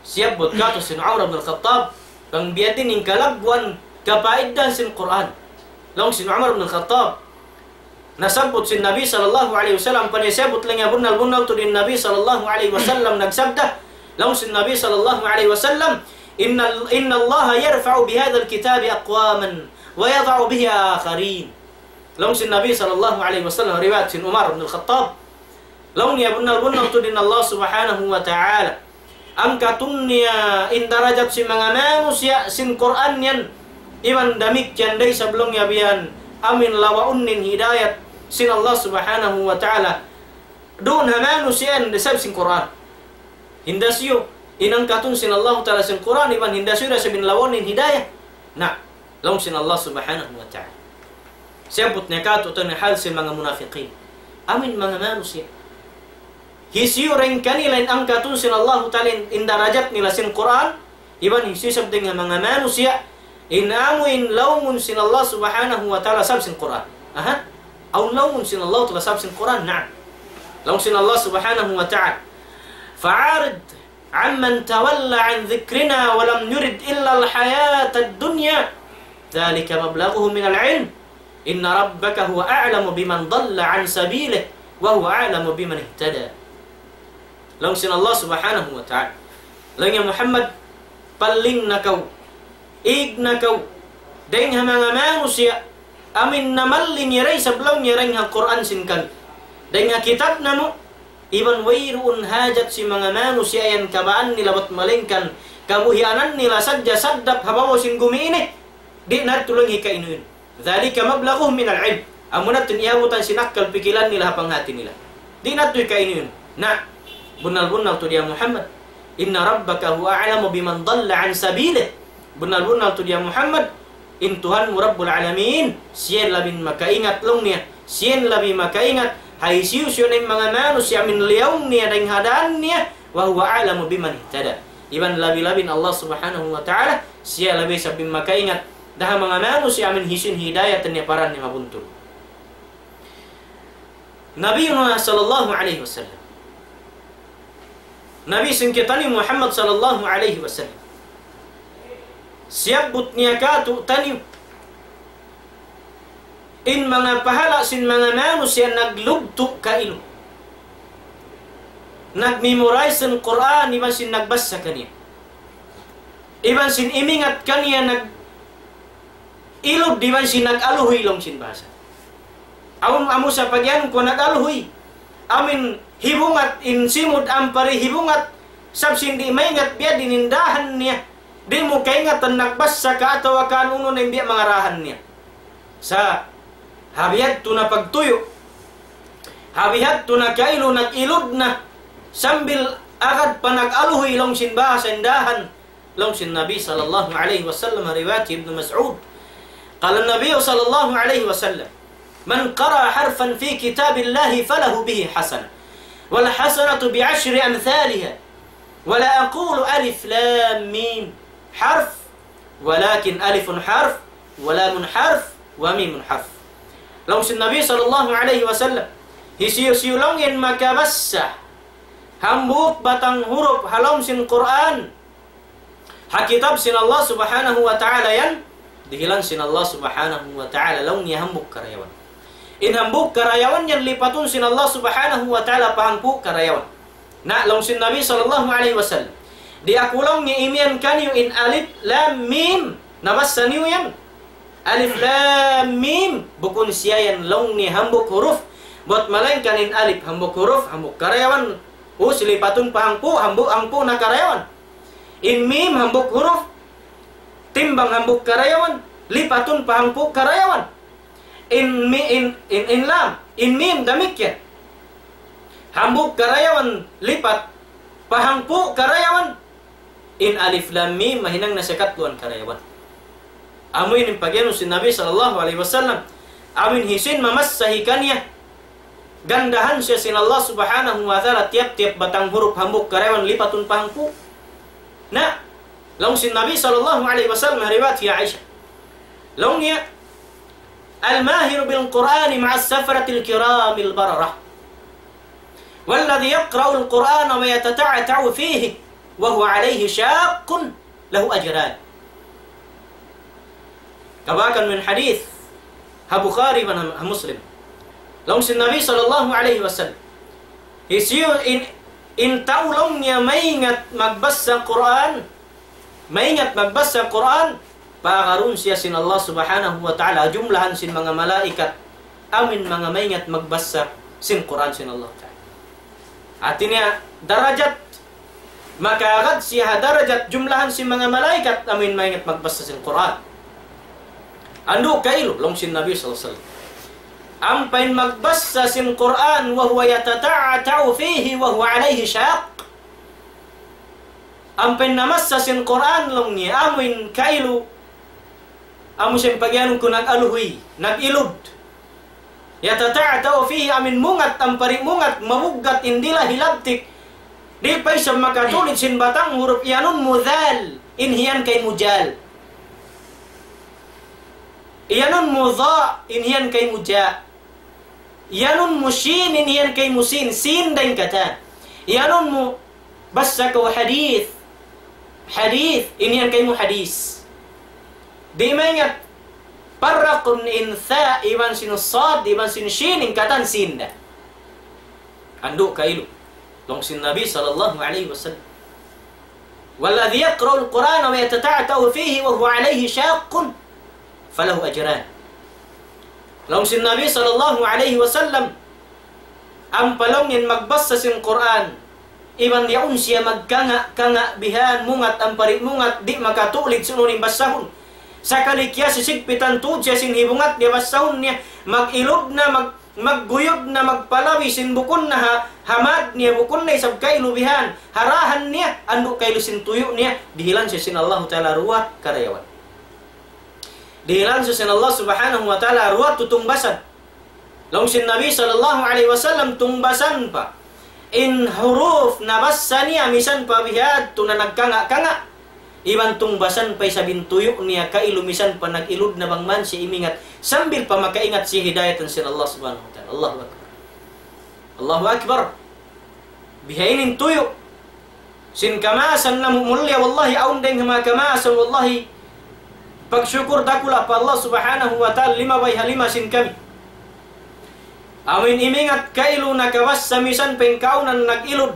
siyabbut katu' sin Umar ibn al-Khattab, bang biya' diin in kalagguan kapaidahan sin Qur'an. Laung sin Umar ibn al-Khattab, nasabbut sin Nabi sallallahu alayhi wasallam, paniya siyabbut laung niya bunnal-bunnal tuud in Nabi sallallahu alayhi wasallam nagsabda. Laung sin Nabi sallallahu alayhi wasallam, إن ال-، إن الله يرفع بهذا الكتاب أقواما ويضع به آخرين. Laung sin Nabi sallallahu alayhi wasallam, riwayat sin Umar ibn al-Khattab. Laung niya bunnal-bunnal tuud in Allah Subhanahu wa Ta'ala angkatun niya in darajat sin manga manusiya' sin Qur'an yan. Iban damikkiyan da isab laung niya biyan amu in lawaun in hidayat sin Allah Subhanahu wa Ta'ala duun ha manusiya' yan da isab sin Qur'an. Hinda siyu in angkatun sin Allah Ta'ala sin Qur'an, iban hinda siyu da isab in lawaun in hidayat. Na, laung sin Allah Subhanahu wa Ta'ala. Siyabbut niya katu' tuud in hal sin manga munafiqin. Amu in manga manusiya'. Hisiyu dayn kanila in angkatun sin Allahu Ta'ala in, in darajat nila sin Qur'an, iban hisiyu isab dayn ha manga manusiya', in amu in lawmun sin Allah Subhanahu wa Ta'ala sabab sin Qur'an. Aha? Awn lawmun sin Allah Ta'ala sabab sin Qur'an, na'am. Laung sin Allah Subhanahu wa Ta'ala, فأعرض عمن تولى عن ذكرنا ولم يرد إلا الحياة الدنيا ذلك مبلغهم من العلم إن ربك هو أعلم بمن ضل عن سبيله وهو أعلم بمن اهتدى. Laung sin Allah Subhanahu wa Ta'ala. Laung niya Muhammad, palling na kaw, ig na kaw, dayn ha manga manusiya', amu in namalling niya da isab laung niya dayn ha Qur'an sin kami. Dayn ha kitab namu', iban wayruun hajat sin manga manusiya' yan kabaan nila bat malayngkan Kabuhianan nila sadja saddap ha babaw sin gumi ini, di' na tuud laung hikainu-inu. ذلك مبلغهم من العلم. Amuna tuud in iyabutan sin akkal pikilan nila ha panghati nila. Di' na tuud hikainu-inu. Na, bunnal-bunnal tuud ya Muhammad. إن ربك هو أعلم بمن ضل عن سبيله. Bunnal-bunnal tuud ya Muhammad. In Tuhan mu Rabbul Alamin, siya in labi makaingat laung niya. Siya in labi makaingat ha hisiyu-siyu na in manga manusiya' amu in liyaung niya dayn ha dān niya, وهو أعلم بمن اهتدى. Iban labi-labi in Allah Subhanahu wa Ta'ala, siya labi isab in makaingat da ha manga manusiya' amu in hisiyu in hidayat niya pa dān niya mabuntul. Nabiyuna sallallahu alayhi wasallam. Nabi sin kitaniyu Muhammad sallallahu alayhi wasallam. Siyabbut niya kātu'niyu in manga pahala' sin manga manusiya' naglugtu' kailu. Nag-memorize sin Qur'an iban sin nagbassa kaniya. Iban sin imingat kaniya nag-ilud iban sin nag-aluhuy laung sin bahasa. Awn amu sa pagiyanun ku nag-aluhuy. Amu in hibungat in simud ampa di' hibungat. Sabab sin di' maingat biya' diin in dāhan niya. Di' mu kaingatan nagbassa ka atawa ka unu-unu na in biya' manga dāhan niya. Sa' ha bihadtu na pagtuyu'. Ha bihadtu na kailu nag-ilud na. Sambil agad pa nag-aluhuy laung sin bahasa in dāhan. Laung sin Nabi sallallahu alayhi wasallam, riwayat Ibnu Mas'ud. قال النبي صلى الله عليه وسلم: من قرأ حرفا في كتاب الله فله به حسنة، والحسنة بعشر أمثالها، ولا أقول ألف لام ميم حرف، ولكن ألف حرف، ولام حرف، وميم حرف. Laung sin Nabi sallallahu alayhi wasallam, hisiyu-siyu laung in makabassa hambuuk batang hurup ha lawm sin Qur'an, ha kitab sin Allah Subhanahu wa Ta'ala yan, dihilan sin Allah Subhanahu wa Ta'ala laung niya hambuuk karayawan. In hambuuk karayawan yan lipatun sin Allah Subhanahu wa Ta'ala pa hangpu' karayawan. Na laung sin Nabi sallallahu alayhi wasallam, di' aku laung niya imiyan kaniyu in alif lam mim, nabassa niyu yan. Alif lam mim, bukun siya yan laung niya hambuuk huruf. Buwat malaingkan in alif hambuuk huruf, hambuuk karayawan. Us lipatun pa hangpu', hambuuk, hangpu' na karayawan. In mim hambuuk huruf, timbang hambuuk karayawan, lipatun pa hangpu' karayawan. In mi-, in, in, in lam, in mim damikkiyan. Hambuuk karayawan lipat pa hangpu' karayawan. In alif lam mim mahinang na siya katluan karayawan. Amu ini in pagiyanun sin Nabi sallallahu alayhi wasallam. Amu in hisiyu in mamassa hikaniya, gandahan siya sin Allah Subhanahu wa Ta'ala tiyap-tiyap batang hurup hambuuk karayawan lipatun pa hangpu'. Na, laung sin Nabi sallallahu alayhi wasallam, riwayat hi Aisha. Laung niya, الماهر بالقرآن مع السفرة الكرام البررة، والذي يقرأ القرآن ويتتعتع فيه وهو عليه شاق له أجران. Kabakan min hadith ha Bukhari iban ha Muslim. Laung sin Nabi sallallahu alayhi wasallam, hisiyu in, in tau laung niya maingat magbassa Qur'an, maingat magbassa Qur'an, paagarun siya sin Allah Subhanahu wa Ta'ala, jumlahan sin manga malaikat, amu in manga maingat magbassa sin Qur'an sin Allah Ta'ala. Hati niya, darajat, makaagad siya ha darajat jumlahan sin manga malaikat, amu in maingat magbassa sin Qur'an. Andu' kailu, laung sin Nabi sallallahu alayhi wasallam. Ampa in magbassa sin Qur'an, وهو يتتعتع فيه وهو عليه شاق. Ampa in namassa sin Qur'an laung niya, amu in kailu, amu siya in pagiyanun ku nag-aluhuy, nag-ilud. يتتعتع فيه, amu in mungat, ampa di' mungat, mabuggat in dila hilabtik. Di' pa isab makatulid sin batang hurup, iyanun mu dhal, in hiyan kaymu jal. Iyanun mu dha, in hiyan kaymu ja. Iyanun mu shin, in hiyan kaymu sin, sin dayn katan. Iyanun mu bassa kaw hadith. Hadith, in hiyan kaymu hadis. Di' maingat, parraqun in tha, iban sin sad, iban sin shin, in katan sin da. Andu' kailu. Laung sin Nabi sallallahu alayhi wasallam. والذي يقرأ القرآن ويتتعتع فيه وهو عليه شاق فله أجران. Laung sin Nabi sallallahu alayhi wasallam, ampa laung in magbassa sin Qur'an, Iban yaun siya magkanga'-kanga' bihan, mungat ampa di' mungat, di' makatulid sin unu in basahun. Sakali kiyasigpitan tuud siya sin hibungat niya basahun niya, mag-ilud na, mag-, magguyud na, magpalawi sin bukun na ha, ha mad niya bukun na isab kailu bihan, ha dahan niya, andu' kailu sin tuyu' niya, dihilan siya sin Allahu Ta'ala duwa karayawan. Dihilan siya sin Allah Subhanahu wa Ta'ala duwa tutungbasan. Laung sin Nabi sallallahu alayhi wasallam, tungbasan pa in huruf nabassa niya misan pa bihadtu na nagkanga'-kanga'. Iban tungbasan pa isab in tuyu' niya kailu misan pa nag-ilud na bang man siya imingat sambil pa makaingat siya hidayatan sin Allah Subhanahu wa Ta'ala. Allahu Akbar. Allahu Akbar. Bihaini in tuyu' sin kamaasan namu' mulia, wallahi, awn dayng ha manga kamaasan, wallahi, pagsukur dakula' pa Allah Subhanahu wa Ta'ala, limabay ha lima sin kami. Amu in imingat kailu nakabassa misan pa in kaunan nag-ilud,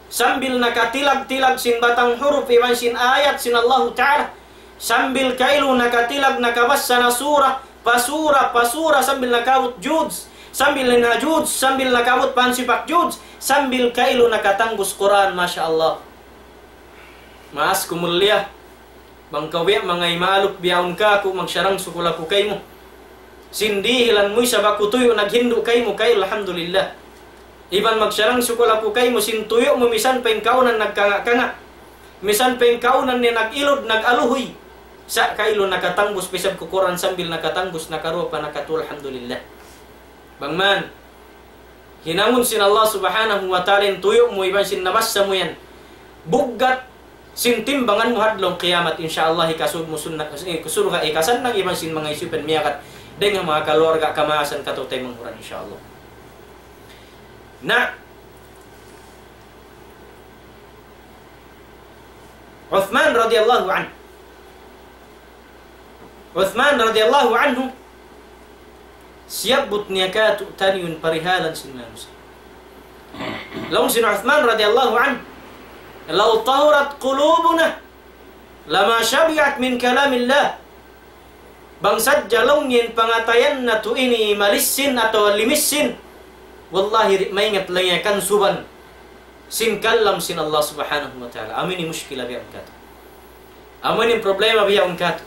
sambil nakatilag-tilag sin batang huruf iban sin ayat sin Allahu Ta'ala, sambil kailu nakatilag nakabassa na sura pa sura pa sura, sambil nakaabut juz, sambil na juz, sambil nakaabut pa hansipak juz, sambil kailu nakatangbus Qur'an, masha Allah. Maas ku mulia, bang kaw biya' manga imaluk biyaun kaku', magsarang-sukul aku kaymu. Sin dihilan mu isab aku tuyu' naghindu' kaymu, kay alhamdulillah. Iban magsarang-sukul aku kaymu sin tuyu' mu misan pa in kaunan nagkanga'-kanga'. Misan pa in kaunan niya nag-ilud, nag-aluhuy. Sa' kailu nakatangbus pa isab ku Qur'an sambil nakatangbus, nakaruwa pa nakatu, alhamdulillah. Bang man hinangun sin Allah Subhanahu wa Ta'ala in tuyu' mu iban sin nabassa mu yan, buggat sin timbangan mu ha adlaw kiyamat, insha Allah, hikasud mu sunnat, eh, surga', hikasannang iban sin manga hisiyu pa in miyakat dayng ha manga kaluarga kamaasan kataw-taymanghuran, insha Allah. Na, Uthman radiyallahu anhu. Uthman radiyallahu anhu, siyabbut niya kātu'niyu in parihalan sin manusiya'. Laung sin Uthman radiyallahu anhu, لو طهرت قلوبنا لما شبعت من كلام الله. Bang sadja laung niya in pangatayan natu' ini malissin atawa limissin, wallahi, di' maingat laung niya kansuban sin kalam sin Allah Subhanahu wa Ta'ala. Amu ini mushkila biyaun kātu'. Amu ini problema biyaun kātu'.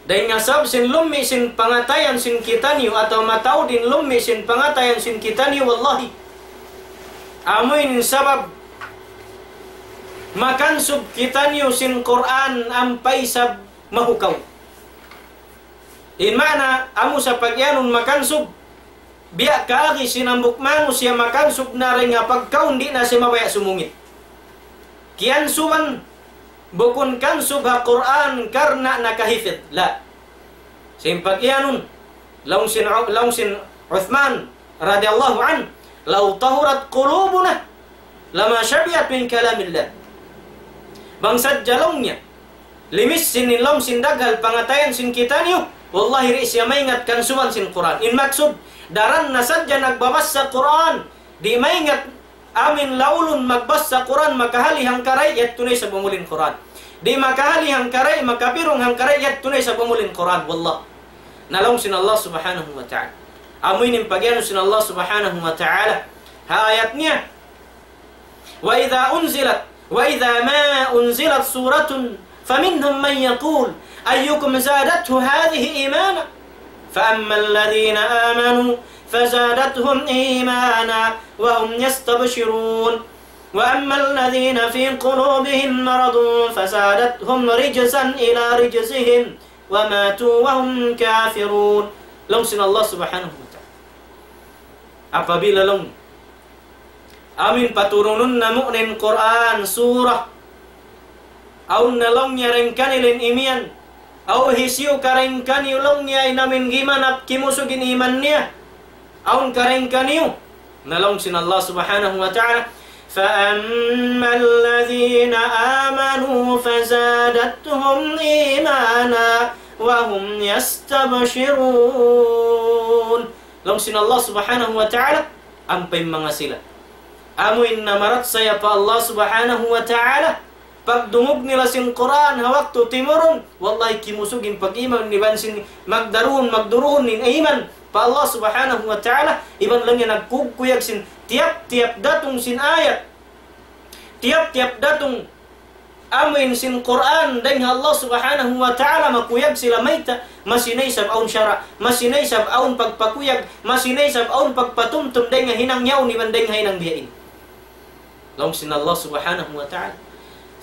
Dayn ha sabab sin lummi' sin pangatayan sin kitaniyu atawa mataud in lummi' sin pangatayan sin kitaniyu, wallahi, amu ini in sabab makansub kitaniyu sin Qur'an ampa isab mahukaw. In maana, amu sa pagiyanun makansub, biya' kaagi sin hambuuk manusiya' makansub na dayn ha pagkaun, di' na siya mabaya' sumungit. Kiyansuban, bukun kansub ha Qur'an karna' nakahifdh. La. Sin pagiyanun, laung sin, laung sin Uthman radiyallahu anhu, لو طهرت قلوبنا لما شبعت من كلام الله. Bang sadja laung niya limissin in lawm sin daghal pangatayan sin kitaniyu, wallahi, di' siya maingat kansuban sin Qur'an. In maksud, daran na sadja nagbabassa Qur'an, di' maingat amin laulun magbassa Qur'an, makahali hangkaray, yadtu na isab umuli in Qur'an. Di' makahali hangkaray, makapirung hangkaray, yadtu na isab umuli in Qur'an. Wallah. Na laung sin Allah Subhanahu wa Ta'ala. Amu ini in pagiyanun sin Allah Subhanahu wa Ta'ala ha ayat niya, وإذا أنزلت، وإذا ما أنزلت سورة فمنهم من يقول أيكم زادته هذه إيمانا، فأما الذين آمنوا فزادتهم إيمانا وهم يستبشرون، وأما الذين في قلوبهم مرض فزادتهم رجسا إلى رجسهم وماتوا وهم كافرون. Laung sin Allah Subhanahu wa Ta'ala. Apabila laung amin paturunun namu' in Qur'an, surah, awn na laung niya dayn kaniyu in imiyan, aw hisiyu ka dayn kaniyu laung niya in amin gimanap kimusug in iman niya, awn ka dayn kaniyu, na laung sin Allah Subhanahu wa Ta'ala, فأما الذين آمنوا فزادتهم إيمانا وهم يستبشرون. Laung sin Allah Subhanahu wa Ta'ala, ampa in manga sila amu in namarachaya pa Allah Subhanahu wa Ta'ala, pagdungug nila sin Qur'an ha waktu timurun, wallahi, kimusug in pag-iman iban sin magdaruhun, magduruhun in iman, pa Allah Subhanahu wa Ta'ala, iban laung niya nagkukuyag sin tiyap-tiyap datung sin ayat, tiyap-tiyap datung amuin sin Qur'an dayn ha Allah Subhanahu wa Ta'ala, makuyag sila mayta', masi na isab awn sara', masi na isab awn pagpakuyag, masi na isab awn pagpatumtum dayn ha hinang yaun iban dayn ha hinang bihaini. Laung sin Allah Subhanahu wa Ta'ala,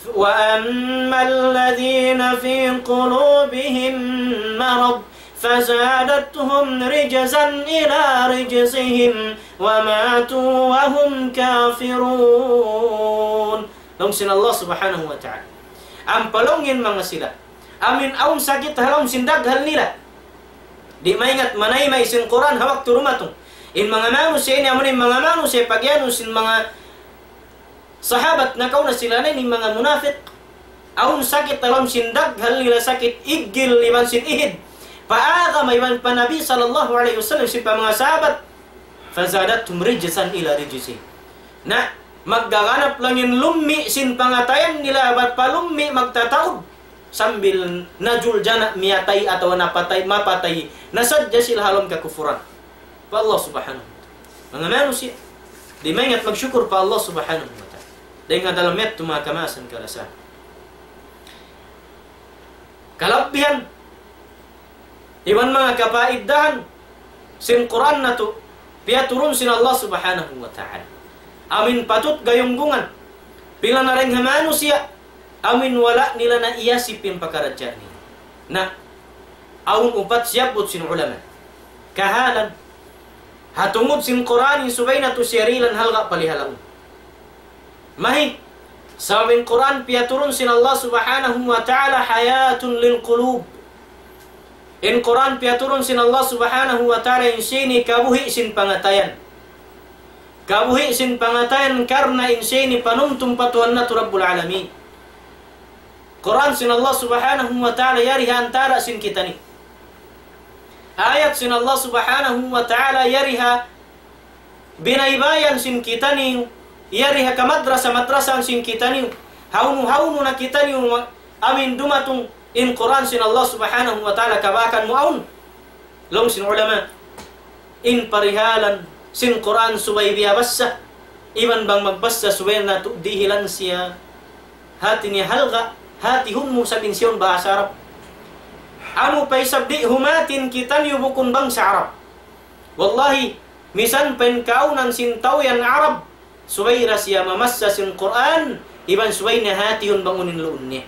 وأما الذين في قلوبهم مرض فزادتهم رجسا إلى رجسهم وماتوا وهم كافرون. Laung sin Allah Subhanahu wa Ta'ala. Ampa laung in manga sila, amuin awn sakit ha lawm sin daghal nila, di' maingat manayma' sin Qur'an ha waktu dumatung. In manga manusiya' ini, amuin manga manusiya' pagiyanun sin manga sahabat nakauna, sila na ini manga munapik. Awn sakit ha lawm sin daghal nila, sakit iggil iban sin ihid pa agama iban pa Nabi sallallahu alayhi wasallam, sin pa manga sahabat. فزادتهم رجسا إلى رجسهم. Na, maggaganap laung in lummi' sin pangatayan nila, bat pa lummi' magtataud. Sambil najuljana' miyatay atawa napatay, mapatay na sadja sila ha lawm kakufuran pa Allah Subhanahu wa Ta'ala. Manga manusiya', di' maingat magsukur pa Allah Subhanahu wa Ta'ala. Dayn ha dalam yadtu manga kamaasan kalasahan, kalabbihan, iban manga kapaiddahan sin Qur'an natu', piyaturun sin Allah Subhanahu wa Ta'ala. Amuin patut gayunggungan. Pila na dayn ha manusiya', amuin wala' nila na iyasip in pakaradjaan ini. Na, awn upat siyabbut sin ulama. Kahalan, ha tungud sin Qur'an in subay natu' siya dihilan halga' palihalaun. Mahi, sabab in Qur'an piyaturun sin Allah Subhanahu wa Ta'ala حياة للقلوب. In Qur'an piyaturun sin Allah Subhanahu wa Ta'ala in siya ini kabuhi' sin pangatayan. Kabuhi' sin pangatayan karna' in siya ini panumtum pa Tuhan natu' Rabbul Alamin. Qur'an sin Allah Subhanahu wa Ta'ala yari ha antara' sin kitaniyu. Ayat sin Allah Subhanahu wa Ta'ala yari ha binaybayan sin kitaniyu, yari ha kamadrasa-madrasahan sin kitaniyu, hawnu-hawnu na kitaniyu ma-, amuin dumatung in Qur'an sin Allah Subhanahu wa Ta'ala kabakan mu awn. Laung sin ulama, in parihalan sin Qur'an subay biyabassa, iban bang magbassa subay natu' dihilan siya. Hati niya halga', hatihun mu sabab in siya yaun bahasa Arab. Amu pa isab di' humati in kitaniyu bukun bangsa Arab. Wallahi, misan pa in kaawnan sin tau yan Arab, subay da siya mamassa sin Qur'an, iban subay niya hatihun bang unu in luun niya.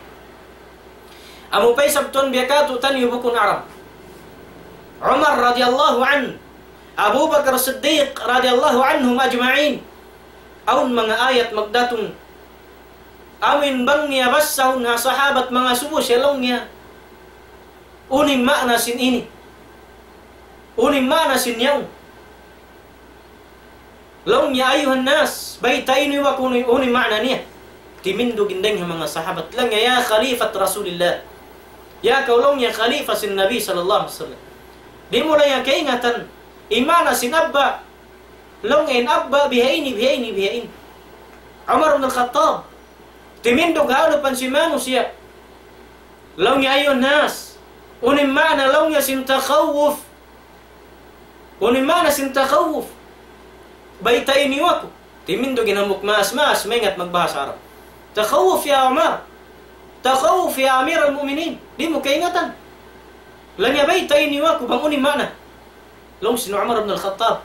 Amu pa isab tuwan biya' katu' taniyu bukun Arab. Umar radiyallahu anhu, Abu Bakar Siddiq radiyallahu anhum ajma'in. Awn manga ayat magdatung, amuin bang niya bassahun ha sahabat, mangasubu siya laung niya, unu in maana sin ini? Unu in maana sin yaun? Laung niya, أيها الناس, baytai niyu aku unu, unu in maana niya. Timindug in dayng ha manga sahabat, laung niya, يا خليفة رسول الله. Ya kaw laung niya khalifa sin Nabi sallallahu alayhi wasallam. Di' mu laung niya kaingatan in maana sin abba'? Laung niya in abba' bihaini, bihaini, bihaini. Umar ibn al-Khattab, timindug ha alupan sin manusiya'. Laung niya, أيها الناس, unu in maana laung niya sin takhawuf? Unu in maana sin takhawuf? Baytai niyu aku. Timindug in hambuuk maas-maas, maingat magbahasa Arab. Takhawuf ya Umar. Takhawuf ya Amir al-Mu'minin. Di' mu kaingatan? Laung niya, baytai niyu aku bang unu in maana. Laung sin Umar ibn al-Khattab.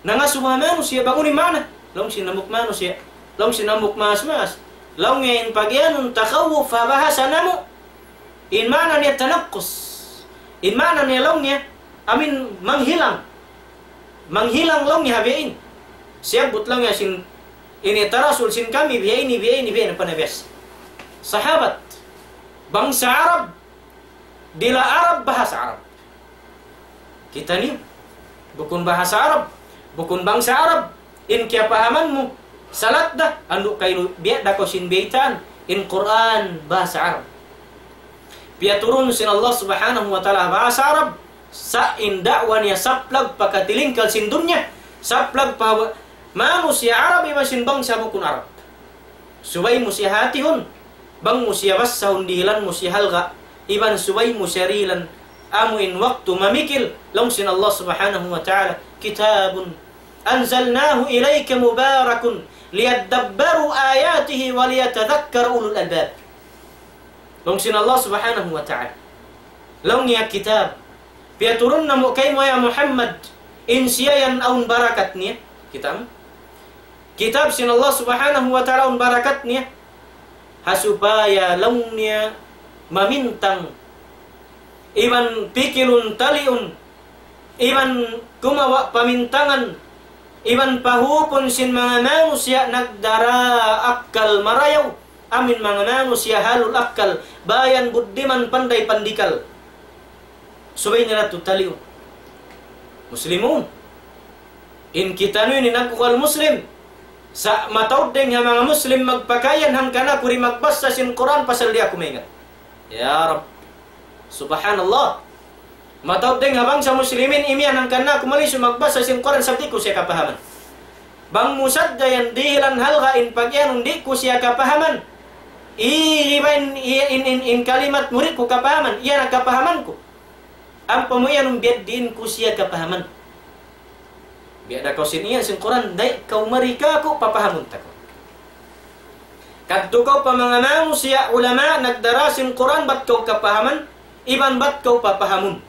Nangasubu ha manusiya' bang unu in maana. Laung sin hambuuk manusiya'. Laung sin hambuuk maas-maas. Laung niya in pagiyanun takhawuf ha bahasa namu', in maana niya tanaqqus. In maana niya laung niya, amuin manghilang. Manghilang laung niya ha biya' ini. Siyabbut laung niya sin, ini tarasul sin kami, biya' ini, biya' ini, biya' ini, pa na biya' sa. Sahabat. Bangsa Arab, dila Arab, bahasa Arab. Kitaniyu, bukun bahasa Arab, bukun bangsa Arab, in kiyapahaman mu, salat da, andu' kailu, biya' da kaw sin biyaytaan, in Qur'an bahasa Arab. Piyaturun sin Allah Subhanahu wa Ta'ala bahasa Arab, sa' in da'wa niya saplag pa katilingkal sin dunya, saplag pa wa-, manusiya' Arab iban sin bangsa bukun Arab. Subay mu siya hatihun, bang mu siya bassahun dihilan mu siya halga', iban subay mu siya dihilan amu in waktu mamikil, laung sin Allah Subhanahu wa Ta'ala, كتاب أنزلناه إليك مبارك ليدبروا آياته وليتذكر أولو الألباب. Laung sin Allah Subhanahu wa Ta'ala. Laung niya kitab. Piyaturun namu' kaymu ya Muhammad, in siya yan awn barakat niya. Kita' mu? Kitab sin Allah Subhanahu wa Ta'ala awn barakat niya. Ha supaya laung niya mamintang, iban pikilun taliun, iban kumawa' pamintangan, iban pahupun sin manga manusiya' nagdara akkal marayaw, amin manga manusiya' halul akkal, bayan buddiman panday pandikal. Subay nila tu taliun. Muslimun. In kitaniyu ini nagkukal Muslim. Sa' mataud dayn ha manga Muslim magpakaiyan hangkan aku di' magbassa sin Qur'an pasal di' aku maingat. Ya Rabb. Subhanallah. Mataud dayn ha bangsa Muslimin imiyan hangkan aku malisu magbassa sin Qur'an sabab di' ku siya kapahaman. Bang mu sadja yan dihilan halga' in pagiyanun di' ku siya kapahaman. I-, iban in, in, in, in kalimat mu di' ku kapahaman. Iyan ang kapahaman ku. Ampa mu iyanun biya' diin ku siya kapahaman. Biya' da kaw sin iyan sin Qur'an, di' kaw mari kāku' papahamun ta kaw. Kadtu kaw pa manga manusiya' ulama nagdara sin Qur'an bat kaw kapahaman, iban bat kaw papahamun.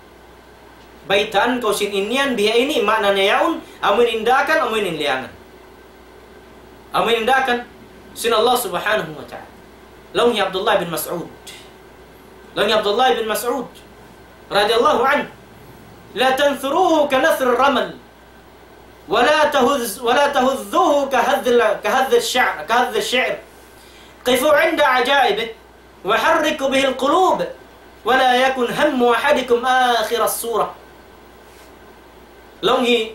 Baytaan kaw sin in yan biya' ini, maana niya yaun, amu in daakan, amu in liyangan. Amu in daakan sin Allah Subhanahu wa Ta'ala. Laung hi Abdullah bin Mas'ud. Laung hi Abdullah bin Mas'ud, radiyallahu anhu, لا تنثروه كنثر الرمل، ولا تهز، ولا تهذوه كهذ ال-، كهذ الشعر، كهذ الشعر. قفوا عند عجائبه، وحركوا به القلوب، ولا يكن هم أحدكم آخر السورة. Laung hi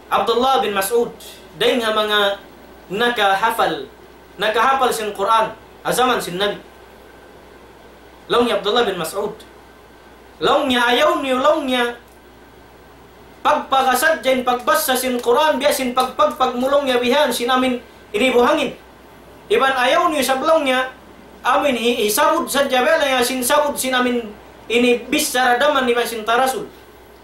Abdullah bin Mas'ud, dayn ha manga nakahapal, nakahapal sin Qur'an, ha jaman sin Nabi. Laung hi Abdullah bin Mas'ud. Laung niya ayaw niyu, laung niya, pagpakasadja in pagbassa sin Qur'an, biya' sin pagpagpag mu laung niya bihan sin amin ini buhangin. Iban ayaw niyu isab laung niya, amin hi-, hisabud sadja biya' laung niya sin sabud sin amin ini bichara daman iban sin tarasul.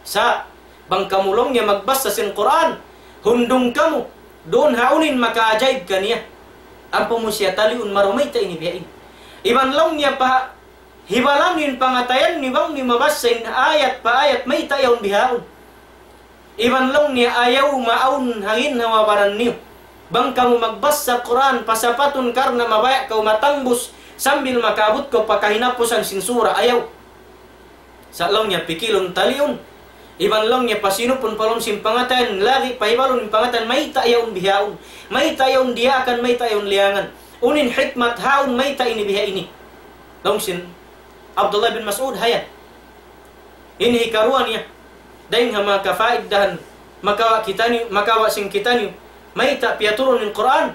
Sa' bang kamu laung niya magbassa sin Qur'an, hundung kamu, duun ha unu in makaajaib kaniya. Ampa mu siya taliun maru mayta' ini biya' ini. Iban laung niya pa hibalan in pangatayan niyu bang niyu mabassa in ayat pa ayat mayta' yaun bihaun. Iban laung niya ayaw maawn hangin ha baran niyu. Bang kamu magbassa Qur'an, pasapatun karna' mabaya' kaw matangbus sambil makaabut kaw pa kahinapusan sin sura, ayaw. Sa' laung niya pikilun taliun. Iban laung niya pasinupun pa lawm sin pangatayan, lagi' pahibalun in pangatayan, mayta' yaun bihaun. Mayta' yaun diyaakan, mayta' yaun liyangan. Unu in hikmat haun, mayta' ini biha ini. Laung sin Abdullah bin Mas'ud, ha yan. Ini hikaruwa niya. Dayn ha manga kafaiddahan, makawa' kitaniyu, makawa' sin kitaniyu, mayta' piyaturun in Qur'an.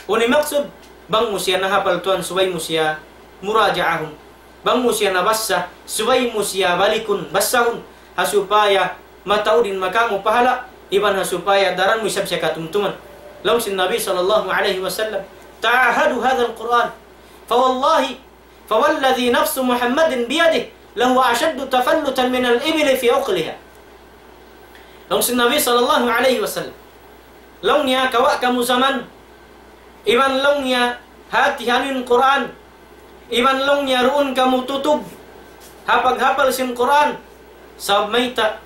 Unu in maksud, bang mu siya nahapal tuwan, subay mu siya murajaahun. Bang mu siya nabassa, subay mu siya balikun, bassahun. Ha supaya mataud in makamu pahala', iban ha supaya daran mu isab siya katumtuman. Laung sin Nabi sallallahu alayhi wasallam, تعاهدوا هذا القرآن، فوالله فوالذي نفس محمد بيده لهو أشد تفلتا من الإبل في عقلها. Laung sin Nabi sallallahu alayhi wasallam. Laung niya, kawa' kamu jaman, iban laung niya, hātihanu in Qur'an, iban laung niya, duun kamu tutug ha paghapal sin Qur'an, sabab mayta',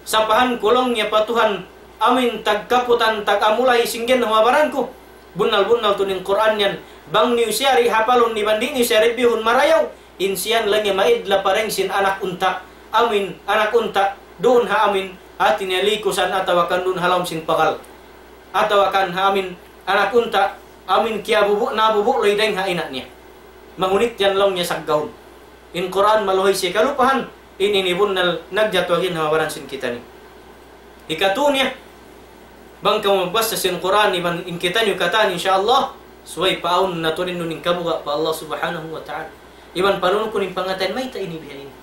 sapahan ku laung niya pa Tuhan, amu in tagkaputan, tag-amulay sin ginhawa-baran ku. Bunnal-bunnal tuud in Qur'an yan. Bang niyu siya di' hapalun iban di' niyu siya di' bihun marayaw, in siya yan laung niya maidla pa dayn sin anak unta'. Amu in anak unta', duun ha amu in hāti niya likusan atawa kan duun ha lawm sin pagal. Atawa kan ha amu in anak unta', amu in kiyabubu', nabubu' luy dayn ha ina' niya. Mahunit yan laung niya saggahun. In Qur'an maluhay siya kalupahan, in ini bunnal nagjatu ha ginhawa-baran sin kitaniyu. Hikatū niya, bang kamu magbassa sin Qur'an iban in kitaniyu katan, insya Allah, subay paawn natu' in kabuga' pa Allah Subhanahu wa Ta'ala. Iban panunukun in pangatayan mayta' ini biya' ini.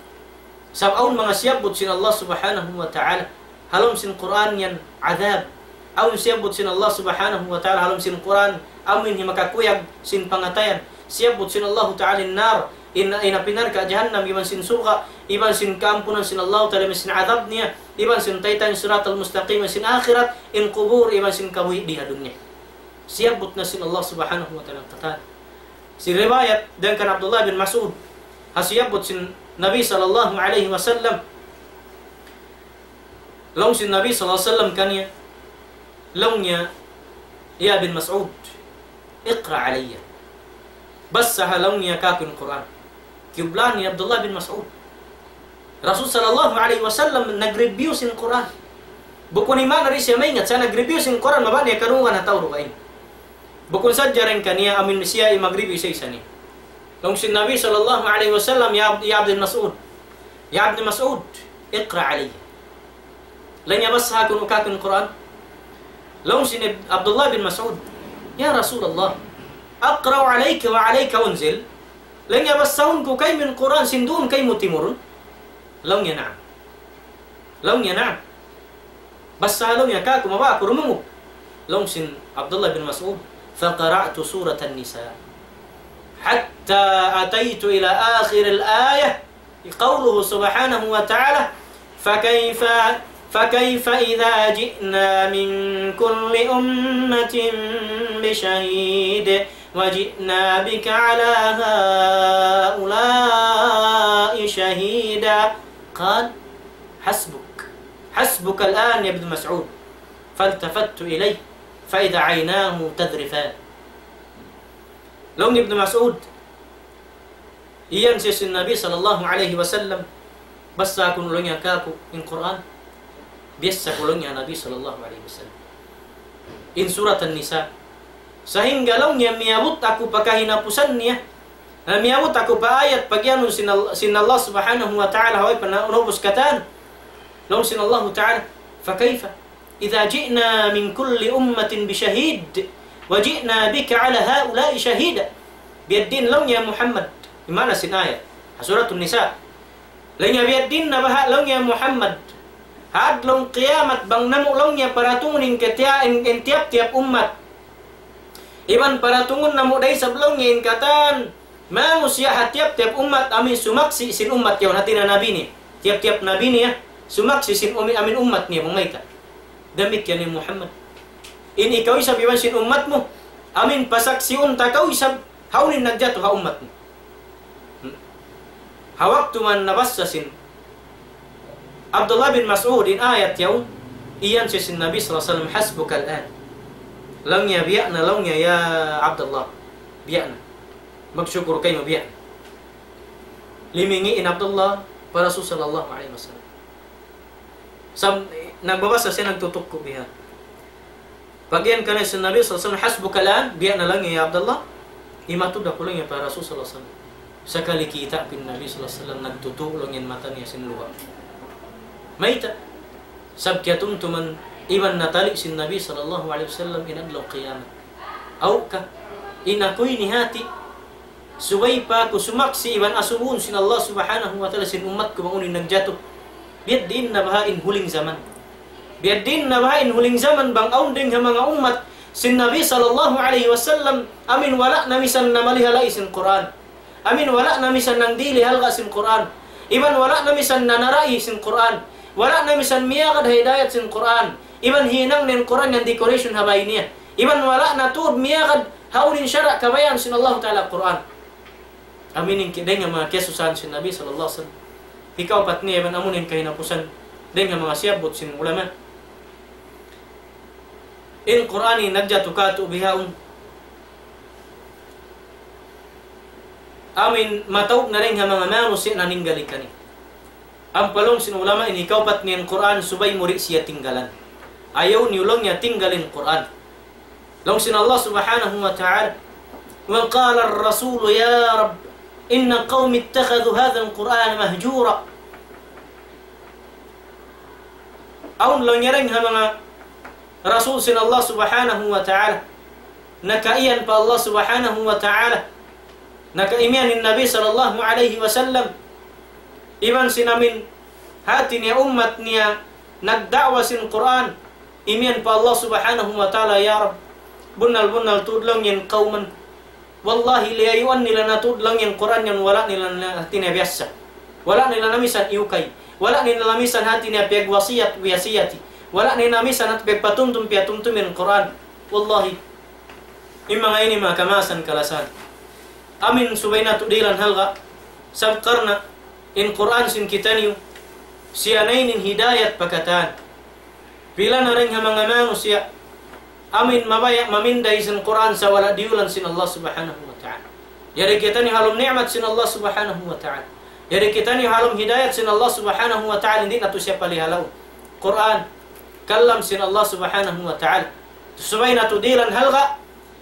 Sabab awn manga siyabbut sin Allah Subhanahu wa Ta'ala ha lawm sin Qur'an yan adab. Awn siyabbut sin Allah Subhanahu wa Ta'ala ha lawm sin Qur'an, amu in himakakuyag sin pangatayan. Siyabbut sin Allahu Ta'ala in nar, in, in api narka' jahannam, iban sin surga', iban sin kaampunan sin Allahu Ta'ala, iban sin adhab niya, iban sin taytay in siratal mustaqim, iban sin akhirat, in kubul, iban sin kabuhi' di ha dunya. Siyabbut na sin Allah Subhanahu wa Ta'ala katan. Sin riwayat dayn kan Abdullah bin Mas'ud, ha siyabbut sin Nabi sallallahu alayhi wasallam, laung sin Nabi sallallahu alayhi wasallam kaniya, laung niya, "Ya bin Mas'ud, اقرأ علي." Bassaha laung niya kāku' in Qur'an. Kiyublaan hi Abdullah bin Mas'ud. Rasul sallallahu alayhi wasallam nag-review sin Qur'an. Bukun iman na rin siya maingat, sa' nag-review sin Qur'an, mabaya' niya karungugan ha tau dugaing. Bukun sadja dayn kaniya, amin siya in mag-review isa-isa niya. Laung sin Nabi sallallahu alayhi wasallam, "Ya, ya Abdul Mas'ud, ya Abdul Mas'ud, اقرأ علي." Laung niya, "Bassaha kunu' kāku' in Qur'an." Laung sin Ab-, Abdullah bin Mas'ud, "Ya Rasulullah, أقرأ عليك وعليك أنزل؟" Laung niya, "Bassahun ku kaymu in Qur'an sin duun kaymu timurun?" Laung niya, "Na'am." Laung niya, "Na'am." Bassaha laung niya kāku', mabaya' aku dumungug. Laung sin Abdullah bin Mas'ud, فقرأت سورة النساء حتى أتيت إلى آخر الآية، قوله سبحانه وتعالى: فكيف، فكيف إذا جئنا من كل أمة بشهيد وجئنا بك على هؤلاء شهيدا. قال: حسبك، حسبك الآن يا ابن مسعود. فالتفت إليه فإذا عيناه تذرفان. Laung Ibnu Mas'ud, iyan siya sin Nabi sallallahu alayhi wasallam, "Bassaha kunu' laung niya kāku' in Qur'an." Biyassa ku laung niya Nabi sallallahu alayhi wasallam in Surat An-Nisa. Sahingga laung niya miyabut aku pa kahinapusan niya. Na miyabut aku pa ayat pagiyanun sin Al-, sin Allah Subhanahu wa Ta'ala, ha way pa na-, naubus katan. Laung sin Allahu Ta'ala, فكيف إذا جئنا من كل أمة بشهيد وجئنا بك على هؤلاء شهيدا. Biyadiin laung niya Muhammad, in maana sin ayat ha Suratun Nisa. Laung niya biyadiin na baha' laung niya Muhammad, ha adlaw qiyamat bang namu' laung niya paratungun in katia-, in, in tiyap-tiyap ummat. Iban paratungun namu' da isab laung niya in katan manusiya' ha tiyap-tiyap ummat amin sumaksi' sin ummat yaun, hati niya nabi niya. Tiyap-tiyap nabi niya sumaksi' sin umi-, amin ummat niya, bang mayta'. Damikkiyan in Muhammad. In ikaw isab iban sin ummat mu, amin pasaksiun ta kaw isab, hawnu in nagjatu ha ummat mu. Hmm. Ha waktu man nabassa sin Abdullah bin Mas'ud in ayat yaun, iyan siya sin Nabi sallallahu alayhi wasallam, حسبك الآن. Laung niya, biya' na, laung niya, ya Abdullah. Biya' na. Magsukul kaymu, biya' na. Limingi' in Abdullah pa Rasul sallallahu alayhi wasallam. Sam-, nagbabasa siya, nagtutukku biha. Pagiyan kaniya sin Nabi sallallahu alayhi wasallam, حسبك الآن, biya' na laung niya, ya Abdullah. Imatud aku laung niya pa Rasul sallallahu alayhi wasallam. Sakali kita' ku in Nabi sallallahu alayhi wasallam, nagtutu' laung niya in mata niya sin luha'. Mayta'? Sabab kiyatumtuman iban natali' sin Nabi sallallahu alayhi wasallam in adlaw qiyamat. Aw ka, in aku ini hati, subay pa aku sumaksi' iban asubuhun sin Allah Subhanahu wa Ta'ala sin ummat ku bang unu in nagjatu. Biyadiin na baha' in huling jaman. Biyadiin na baha' in huling jaman bang awn dayng ha manga ummat sin Nabi sallallahu alayhi wasallam, amin wala' na misan namalihalai sin Qur'an. Amin wala' na misan nangdihil halga' sin Qur'an. Iban wala' na misan nanarai sin Qur'an. Wala' na misan miyagad ha hidayat sin Qur'an. Iban hinang niya in Qur'an yan decoration ha bay niya. Iban wala' na tuud miyagad ha unu in sara' kabayaan sin Allahu Ta'ala Qur'an. Amu ini in ki-, dayng ha manga kiyasusahan sin Nabi sallallahu alayhi wasallam. Hikaupat niya iban amu ini in kahinapusan dayng ha manga siyabbut sin ulama. In Qur'an in nagjatu kātu' bihaun. Amu in mataud na dayng ha manga manusiya' naninggal kaniya. Ampa laung sin ulama in hikaupat niya in Qur'an subay mu di' siya tinggalan. Ayaw niyu laung niya tinggal in Qur'an. Laung sin Allah Subhanahu wa Ta'ala, وقال الرسول يا رب إن قومي اتخذوا هذا القرآن مهجورا. Awn laung niya dayng ha manga rasul sin Allah Subhanahu wa Ta'ala, nakaiyan pa Allah Subhanahu wa Ta'ala, nakaimiyan in Nabi sallallahu alayhi wasallam, iban sin amin hati niya ummat niya nagda'wa sin Qur'an, imiyan pa Allah Subhanahu wa Ta'ala, "Ya Rabb, bunnal-bunnal tuud laung in kawman ku. Wallahi, liyayuan nila na tuud laung in Qur'an yan, wala' nila na hati niya biyasa. Wala' nila na misan iyukay. Wala' nila na misan hati niya piyagwasiyat-wiyasiyati. Wala' nila na misan hati piyagpatumtum, piyatumtum in Qur'an. Wallahi. In manga ini manga kamaasan kalasahan. Amin subay natu' dihilan halga'. Sabab karna' in Qur'an sin kitaniyu, siya na ini in hidayat pa katan. Pila na dayn ha manga manusiya' amin mabaya' maminday sin Qur'an sa' wala' diyulan sin Allah Subhanahu wa Ta'ala. Yari kitaniyu ha lawm ni'mat sin Allah Subhanahu wa Ta'ala. Yari kitaniyu ha lawm hidayat sin Allah Subhanahu wa Ta'ala, di' natu' siya palihalaun. Qur'an, kalam sin Allah Subhanahu wa Ta'ala. Subay natu' dihilan halga',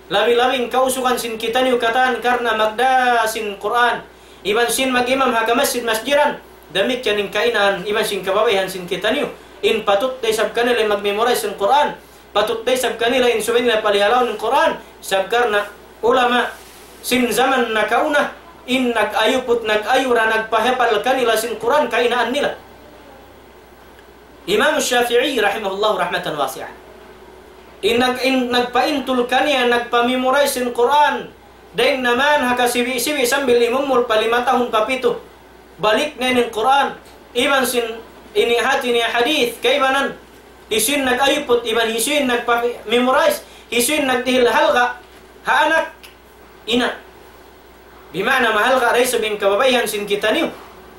labi-labi in kausugan sin kitaniyu katan karna' magdā sin Qur'an. Iban sin mag-imam ha kamasjid-masjidan. Damikkiyan in kainahan, iban sin kababaihan sin kitaniyu. In patut da isab kanila in mag-memorize sin Qur'an. Patut da isab kanila in subay nila palihalaun in Qur'an. Sabab karna' ulama sin jaman nakauna, in nag-ayuput, nag-ayura, nagpahapal kanila sin Qur'an, kainahan nila. Imam Shafi'i rahimahullahu rahmatan wasi'ah. In nag-, in nagpaintul kaniya, nagpa-memorize sin Qur'an, dayn naman ha kasibi'-sibi' sambil imumul pa lima tahun pa pitu. Balik na in Qur'an, iban sin ini hati niya hadith, kaibanan. Hisiyu in nag-ayuput, iban hisiyu in nagpa-memorize, hisiyu in nagdihil halga' ha anak, ina'. Bima'na mahalga' da isab in kababaihan sin kitaniyu.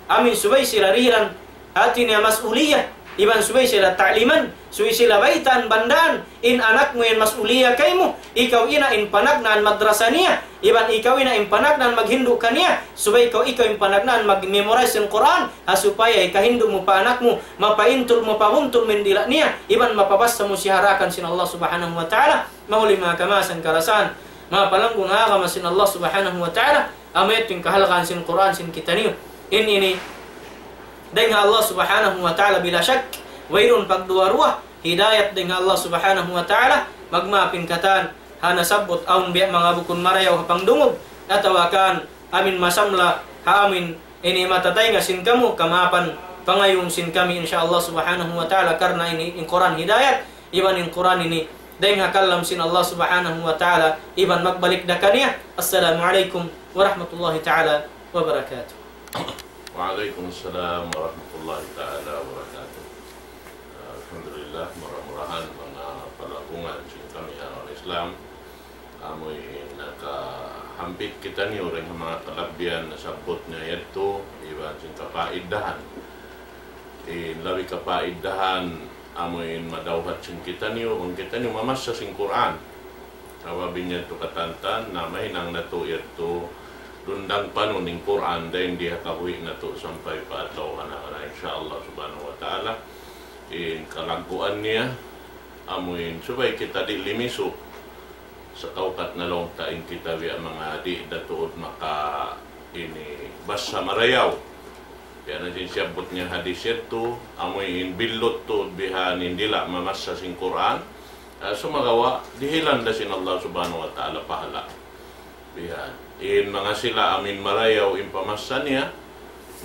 Amin subay sila dihilan hati niya mas'uliyah. Iban subay sila ta'liman, subay sila baytaan, bandaan. In anak mu yan mas'uliyah kaymu. Ikaw ina' in panagnaan madrasa niya. Iban ikaw ina' in panagnaan maghindu' kaniya. Subay ikaw, ikaw in panagnaan mag-memorize sin Qur'an. Ha supaya ikahindu' mu pa anak mu, mapaintul, mapabuntul mu in dila' niya. Iban mapabassa mu siya ha daakan sin Allah Subhanahu wa Ta'ala. Mahuli manga kamaasan kalasahan, manga palanggung agama sin Allah Subhanahu wa Ta'ala, amu yadtu in kahalgaan sin Qur'an sin kitaniyu. In ini, dayn ha Allah Subhanahu wa Ta'ala bila shak, wayruun pagduwa-ruwa, hidayat dayn ha Allah Subhanahu wa Ta'ala, magmaap in katan, ha nasabbut awn biya' manga bukun marayaw ha pangdungug, atawa kan amin masamla, ha amin ini matataynga sin kamu, kamaapan, pangayuun sin kami, insya Allah Subhanahu wa Ta'ala, karna' ini in Qur'an hidayat, iban in Qur'an ini, dayn ha kalam sin Allah Subhanahu wa Ta'ala, iban magbalik da kaniya. Assalamu alaykum warahmatullahi ta'ala wabarakatuh. Wa alaykum assalam warahmatullahi ta'ala wabarakatuh. Alhamdulillah, mura-murahan manga palanggungan sin kami ha Islam. Amu in nakahampit kitaniyu dayn ha manga kalabbihan nasabbut niya yadtu, iban sin kapaidahan. In labi kapaidahan, amu in madawhat sin kitaniyu, bang kitaniyu mamassa sin Qur'an. Sabab in yadtu katantan, na mahinang natu' yadtu, dundang panun in Qur'an, dayn di ha kabuhi' natu' sampay pa adlaw anak-anak, insya Allah Subhanahu wa Ta'ala. In kalagguan niya, amu in subay kita di' limisu. Sa' kaukat na laung ta in kita biya' manga di' da tuud maka ini bassa marayaw. Biya' na sin siyabbut niya hadis yadtu, amu in billut tuud bihan in dila' mamassa sin Qur'an. Ah, sumagawa', dihilan da sin Allah Subhanahu wa Ta'ala pahala'. Bihan. In manga sila amin marayaw in pamassa niya,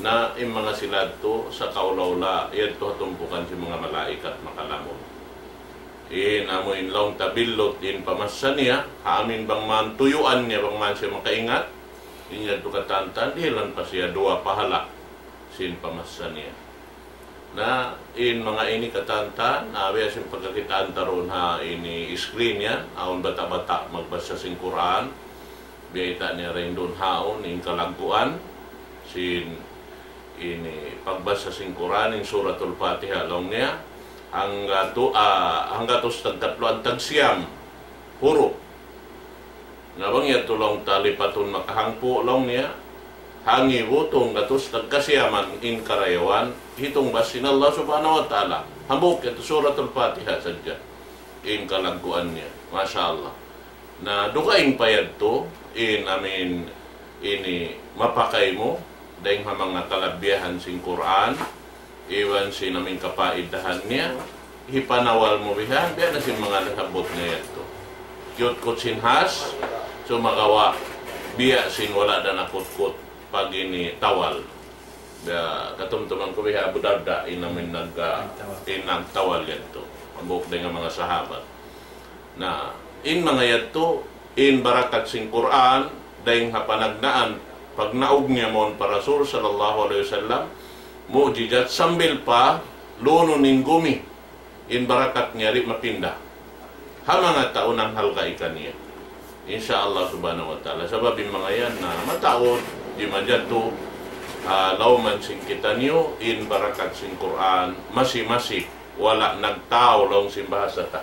na in manga sila yadtu sa kaula-ula, yadtu ha tumpukan sin manga malaikat makalamud. In amu in laung ta billut in pamassa niya, ha amin bang man tuyuan niya, bang man siya makaingat, in yadtu katantan, dihilan pa siya duwa pahala' sin pamassa niya. Na in manga ini katantan, na biya' sin pagkakitaan ta duun ha ini screen yan, awn bata'-bata' magbassa sin Qur'an, biya' kita' niya dayn duun haun, in kalagguan, sin ini pagbassa sin Qur'an, in Suratul Fatiha laung niya, hangga tu-, ah, hanggatus tagkatluan tagsiyam hurup. Na bang yadtu laung ta lipatun makahangpu' laung niya, hangibu tunggatus tagkasiyaman in karayawan, hitung bas sin Allah Subhanahu wa Ta'ala. Hambuuk yadtu Suratul Fatiha sadja. In kalagguan niya. Masha Allah. Na dugaing pa yadtu, in amin ini mapakay mu, dayn ha manga kalabbihan sin Qur'an, iban sin amin kapaidahan niya, hipanawal mu bihan, biya' na sin manga nasabbut niya yadtu. Kiyutkut sin has, sumagawa', biya' sin wala' da nakutkut, pag ini tawal. Biya' katumtuman ku biha' Abu Darda, in amin nag-, in nagtawal yadtu. Hambuuk dayn ha manga sahabat. Na, in manga yadtu, in barakat sin Qur'an, dayn ha panagnaan, pagnaug niya mawn pa Rasul sallallahu alayhi wasallam, mu'jizat sambil pa lunun in gumi, in barakat niya di' mapinda ha manga tau nanghalga' kaniya. Insya Allah subhanahu wa ta'ala. Sabab in manga yan na mataud, di' majatu, ah, lawman sin kitaniyu, in barakat sin Qur'an, masi-masi, wala' nagtaw laung sin bahasa ta.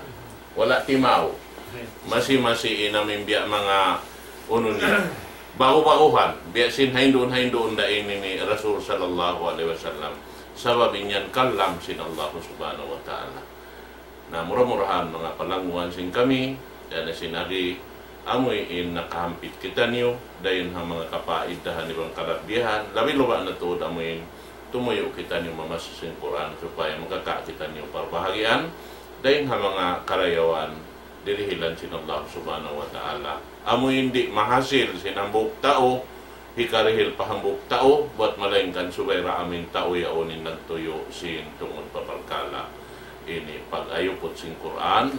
Wala' timaw. Masi-masi in amu in biya' manga unu niya. Bagu-baguhan, biya' sin hainduun-hainduun da ini ni Rasul sallallahu alayhi wasallam. Sabab in yan kalam sin Allah subhanahu wa ta'ala. Na mura-murahan manga palangguan sin kami, yan na sin agi, amu in nakahampit kitaniyu, dayn ha manga kapaidahan iban kalabbihan, labi-labi na tuud amu in tumuyu' kitaniyu mamassa sin Qur'an supaya makaka' kitaniyu parbahagian, dayn ha manga karayawan, dirihilan sin Allah subhanahu wa ta'ala. Amu in di' mahasil sin hambuuk tau, hikarihil pa hambuuk tau, buwat malaingkan subay da amu in tau yaun in nagtuyu' sin tungud pa parkala' ini pag-ayuput sin Qur'an,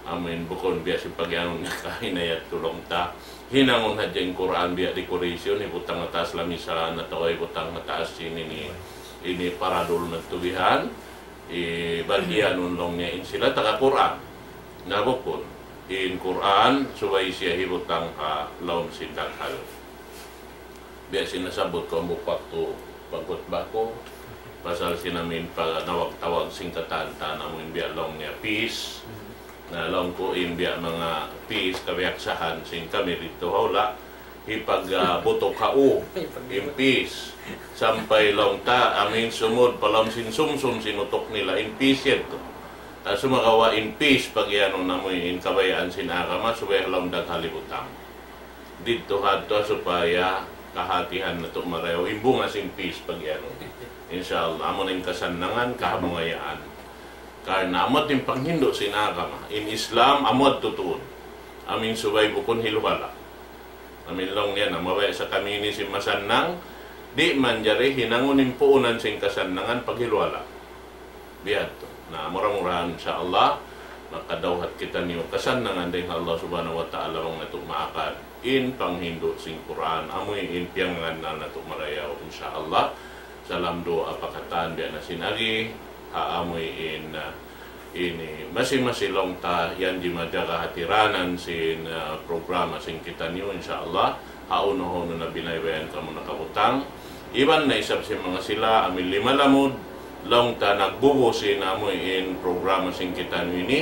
amu in bukun biya' sin pagiyanun niya kahinayat tulung ta. Hinangun hadja in Qur'an biya' decoration, hibutang ha taas lamisan, atawa hibutang ha taas sin ini, ini paradul nagtubihan, i, bagiyanun laung niya in sila taga Qur'an. Na bukun, in Qur'an, subay siya hibutang ha lawm sin daghal. Biya' sin nasabbut ku hambuuk waktu pagkhutba ku, pasal sin amu in pagnawag-tawag sin katan-katan amu in biya' laung niya peace. Na laung ku in biya' manga peace, kabiyaksahan sin kami didtu ha hula', hipag, ah, butuk ha u, in peace. Sampay laung ta, amu in sumud pa lawm sin sumsum sin utuk nila, in peace yadtu. Ta sumagawa' in peace, pagiyanun amu in kabayaan sin agama, subay ha lawm daghal hibutang. Didtu hadtu supaya kahatihan natu' marayaw in bunga sin peace pagiyanun. Insya Allah, amu na in kasannangan, kahabungayaan. Karna' amu in panghindu' sin agama. In Islam, amu tuud. Amu in subay bukun hiluhala'. Amu in laung niya na mabaya' sa kami ini sin masannang, di' manjari hinangun in puunan sin kasannangan paghiluhala'. Bihadtu. Na, mura-murahan, insya Allah, makadawhat kitaniyu kasannangan dayn ha Allah Subhanahu wa Ta'ala bang natu' maakad in panghindu' sin Qur'an, amu in piyangangan natu' marayaw, insya Allah. Salam duwaa pa katan biya' na sin agi, ha amu in, ah, ini, masi-masi laung ta yan di' majaga hatiranan sin, ah, programa sin kitaniyu, insya Allah. Ha unu-unu na biyaybayan kamu nakabutang. Iban na isab sin manga sila, amu in lima lamud, laung ta nagbubu sin amu in programa sin kitaniyu ini.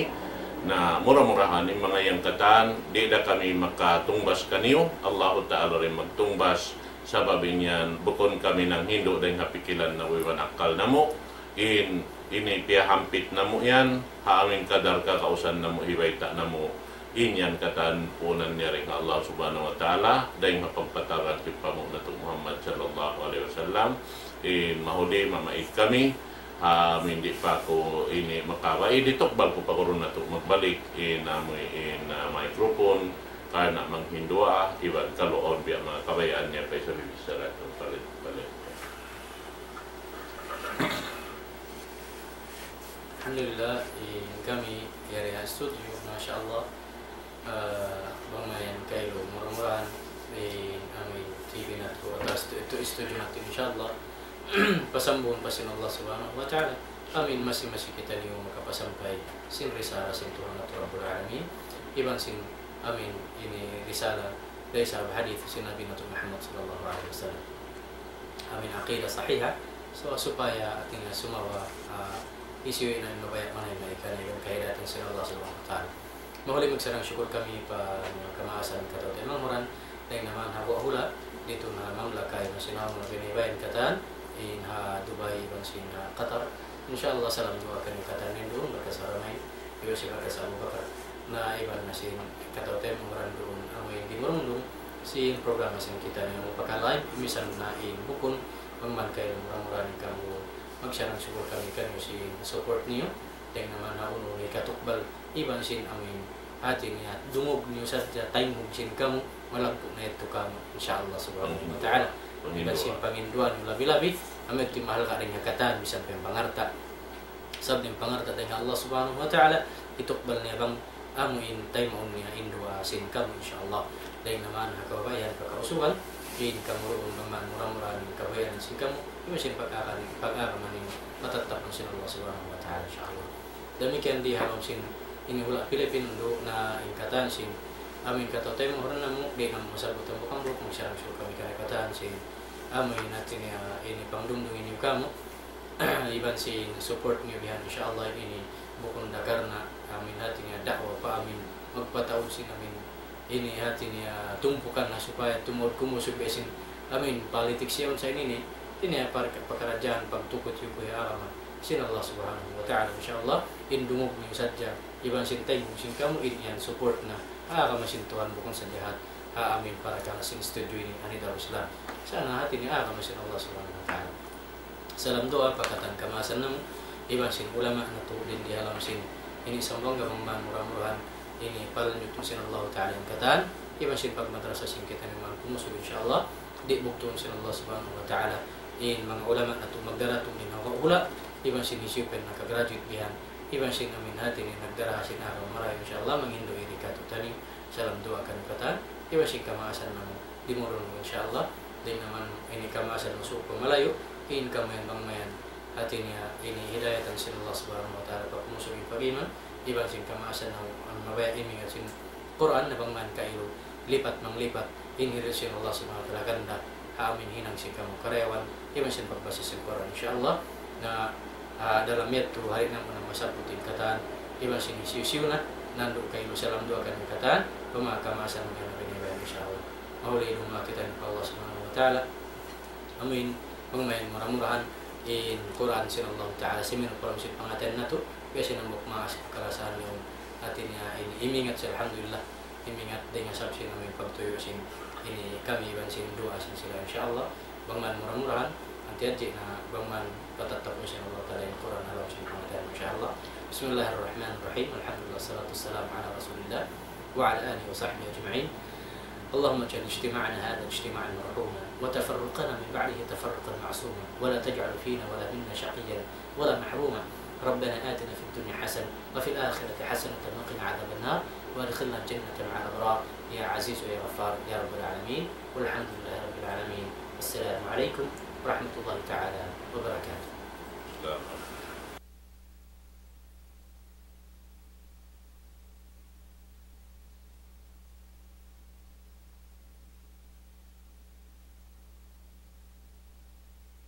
Na mura-murahan in manga yan katan, di' da kami makatungbas kaniyu, Allahu Ta'ala da in magtungbas, sabab in yan, bukun kami nanghindu' dayn ha pikilan namu' iban akkal namu', in, ini piyahampit namu' yan, ha amu in kadar kakausan namu', hibayta' namu', in yan katan puunan niya dayn ha Allah Subhanahu wa Ta'ala, dayn ha pagpatarang sin panghu' natu' Muhammad sallallahu alayhi wasallam, in mahuli, mamait kami, ha, amu in di' pa aku ini makabay, di' tukbal ku pa guru natu' magbalik, in amu in, ah, microphone, karna' manghindu' duwaa, iban kalu awn biya' manga kabayaan niya pa isab bichara tu palit, palit. Alhamdulillah, in kami yari ha studio, masha Allah. Ah, bang mayan kailu, mura-murahan, in amu in T V natu', atawa stu-, itu studio natu', insya Allah. Pasambungan pa sin Allah Subhanahu wa Ta'ala. Amu in masi-masi kitaniyu makapasampay sin risala sin Tuhan natu' Rabbul Alamin. Iban sin amu in ini risala, laysa hadith sin Nabi natu' Muhammad sallallahu alayhi wasallam. Amu in aqidah sahiha. So, supaya atin na sumawa, ah, hisiyu in mabaya' manayma' ikan iban kahidayatan sin Allah Subhanahu wa Ta'ala. Mahuli magsarang-sukul kami pa manga kamaasan kataw-taymanghuran, dayn ha manga hula'-hula', didtu ha mamlaka, iban sin amu na biyaybayan katan, in ha Dubai, iban sin ha Qatar. Insya Allah, salam duwaa kaniyu katan duun, bakas ha Ramain, iban sin bakas Abu Bakar. Na iban na sin kataw-taymanghuran duun, amu in dimurungdung, sin programa sin kitaniyu mapakalain, misan na in bukun, bang man kailu mura-murahan kamu magsarang-sukul kami kaniyu sin support niyu, dayn ha manga unu-unu hikatukbal, iban sin amu in hati niya, dungug niyu sadja, taymanghud sin kamu, malaggu' na yadtu kamu, insya Allah Subhanahu wa Ta'ala. Iban sin panginduwaa niyu labi-labi, amu yadtu in mahalga' dayn ha katan, misan pa in pangalta'. Sabab in pangalta' dayn ha Allah Subhanahu wa Ta'ala, hitukbal niya bang amu in taymaun niya in duwaa sin kamu, insya Allah. Dayn naman ha kababaihan pagkausugan, in kamu duun bang man mura-murahan in kabayaan sin kamu, iban sin pag-akan, pag-akan ini matattap sin Allah Subhanahu wa Ta'ala, insya Allah. Damikkiyan di ha lawm sin ini hula' Pilipin, duun na in katan sin amu in kataw-taymanghuran namu', di' namu' masabbut hambuuk-hambuuk, magsarang-sūng kami karna' katan sin amu in hati niya ini pangdumdum ini kamu, iban sin support niyu bihan, insya Allah ini bukun da karna' amu in hati niya da'wa pa amu in magpataud sin amu in ini hati niya tumpukan na supaya tumaud kumusug biya' sin amu in politics yaun sa ini ini, ini par-, pakaradjaan pagtukut-yukuy ha agama sin Allah Subhanahu wa Ta'ala, insya Allah, in dungug niyu sadja, iban sin taymaun sin kamu, in yan support na ha agama sin Tuhan, bukun sadja ha, ha amu in parakala' sin studio ini, ini Darul Islam. Sa' na hati niya agama sin Allah Subhanahu wa Ta'ala. Salam duwaa pa katan kamaasan namu', iban sin ulama natu' dayn di ha lawm sin ini Zamboanga, bang man mura-murahan ini palanjutun sin Allah Ta'ala in katan, iban sin pagmadrasa sin kitaniyu bang man kumusug, insya Allah, di' bugtuun sin Allah Subhanahu wa Ta'ala in manga ulama natu' magdaratung dayn ha hula', iban sin hisiyu-siyu pa in naka-graduate bihan, iban sin amu in hati niya nagdara sin agama marayaw, insya Allah, manghindu' ini kātu'niyu. Salam duwaa kaniyu katan, iban sin kamaasan namu', dimurun, insya Allah. Dayn naman ini kamaasan namu' suuk pa malayu', in kamu yan bang mayan hati niya ini hidayatan sin Allah Subhanahu wa Ta'ala pa kumusug in pag-iman, iban sin kamaasan namu' amu in mabaya' imingat sin Qur'an, na bang man kailu lipat manglipat in hiril sin Allah Subhanahu wa Ta'ala ganda ha amu in hinang sin kamu karayawan, iban sin pagbasa sin Qur'an, insya Allah. Na, ah, dalam yadtu hari namu' na masabbut in katan, iban sin hisiyu-siyu na, nandu' kailu salam duwaa kaniyu katan, pa manga kamaasan namu' yan binibayan, insya Allah. Mahuli duwaa kita pa Allah Subhanahu wa Ta'ala. Amin. Bang mayan mura-murahan in Qur'an sin Allah Ta'ala, simin Qur'an sin pangatayan natu', biya' sin hambuuk maas kalasahan yaun. Hati niya ini imingat siya, alhamdulillah. Imingat dayn ha sabab sin amu in pagtuyu' sin ini kami iban sin duwaa sin sila, insya Allah. Bang man mura-murahan, hāti-hāti na bang man patattap sin Allah Ta'ala in Qur'an ha lawm sin pangatayan, insya Allah. بسم الله الرحمن الرحيم. الحمد لله والصلاة والسلام على رسول الله وعلى آله وصحبه أجمعين. اللهم اجعل اجتماعنا هذا اجتماعا مرحوما، وتفرقنا من بعده تفرقا معصوما، ولا تجعل فينا ولا منا شقيا ولا محروما. ربنا آتنا في الدنيا حسنة وفي الآخرة حسنة وقنا عذاب النار، وأدخلنا الجنة مع الأبرار، يا عزيز يا غفار يا رب العالمين. والحمد لله رب العالمين. السلام عليكم ورحمة الله تعالى وبركاته. السلام عليكم.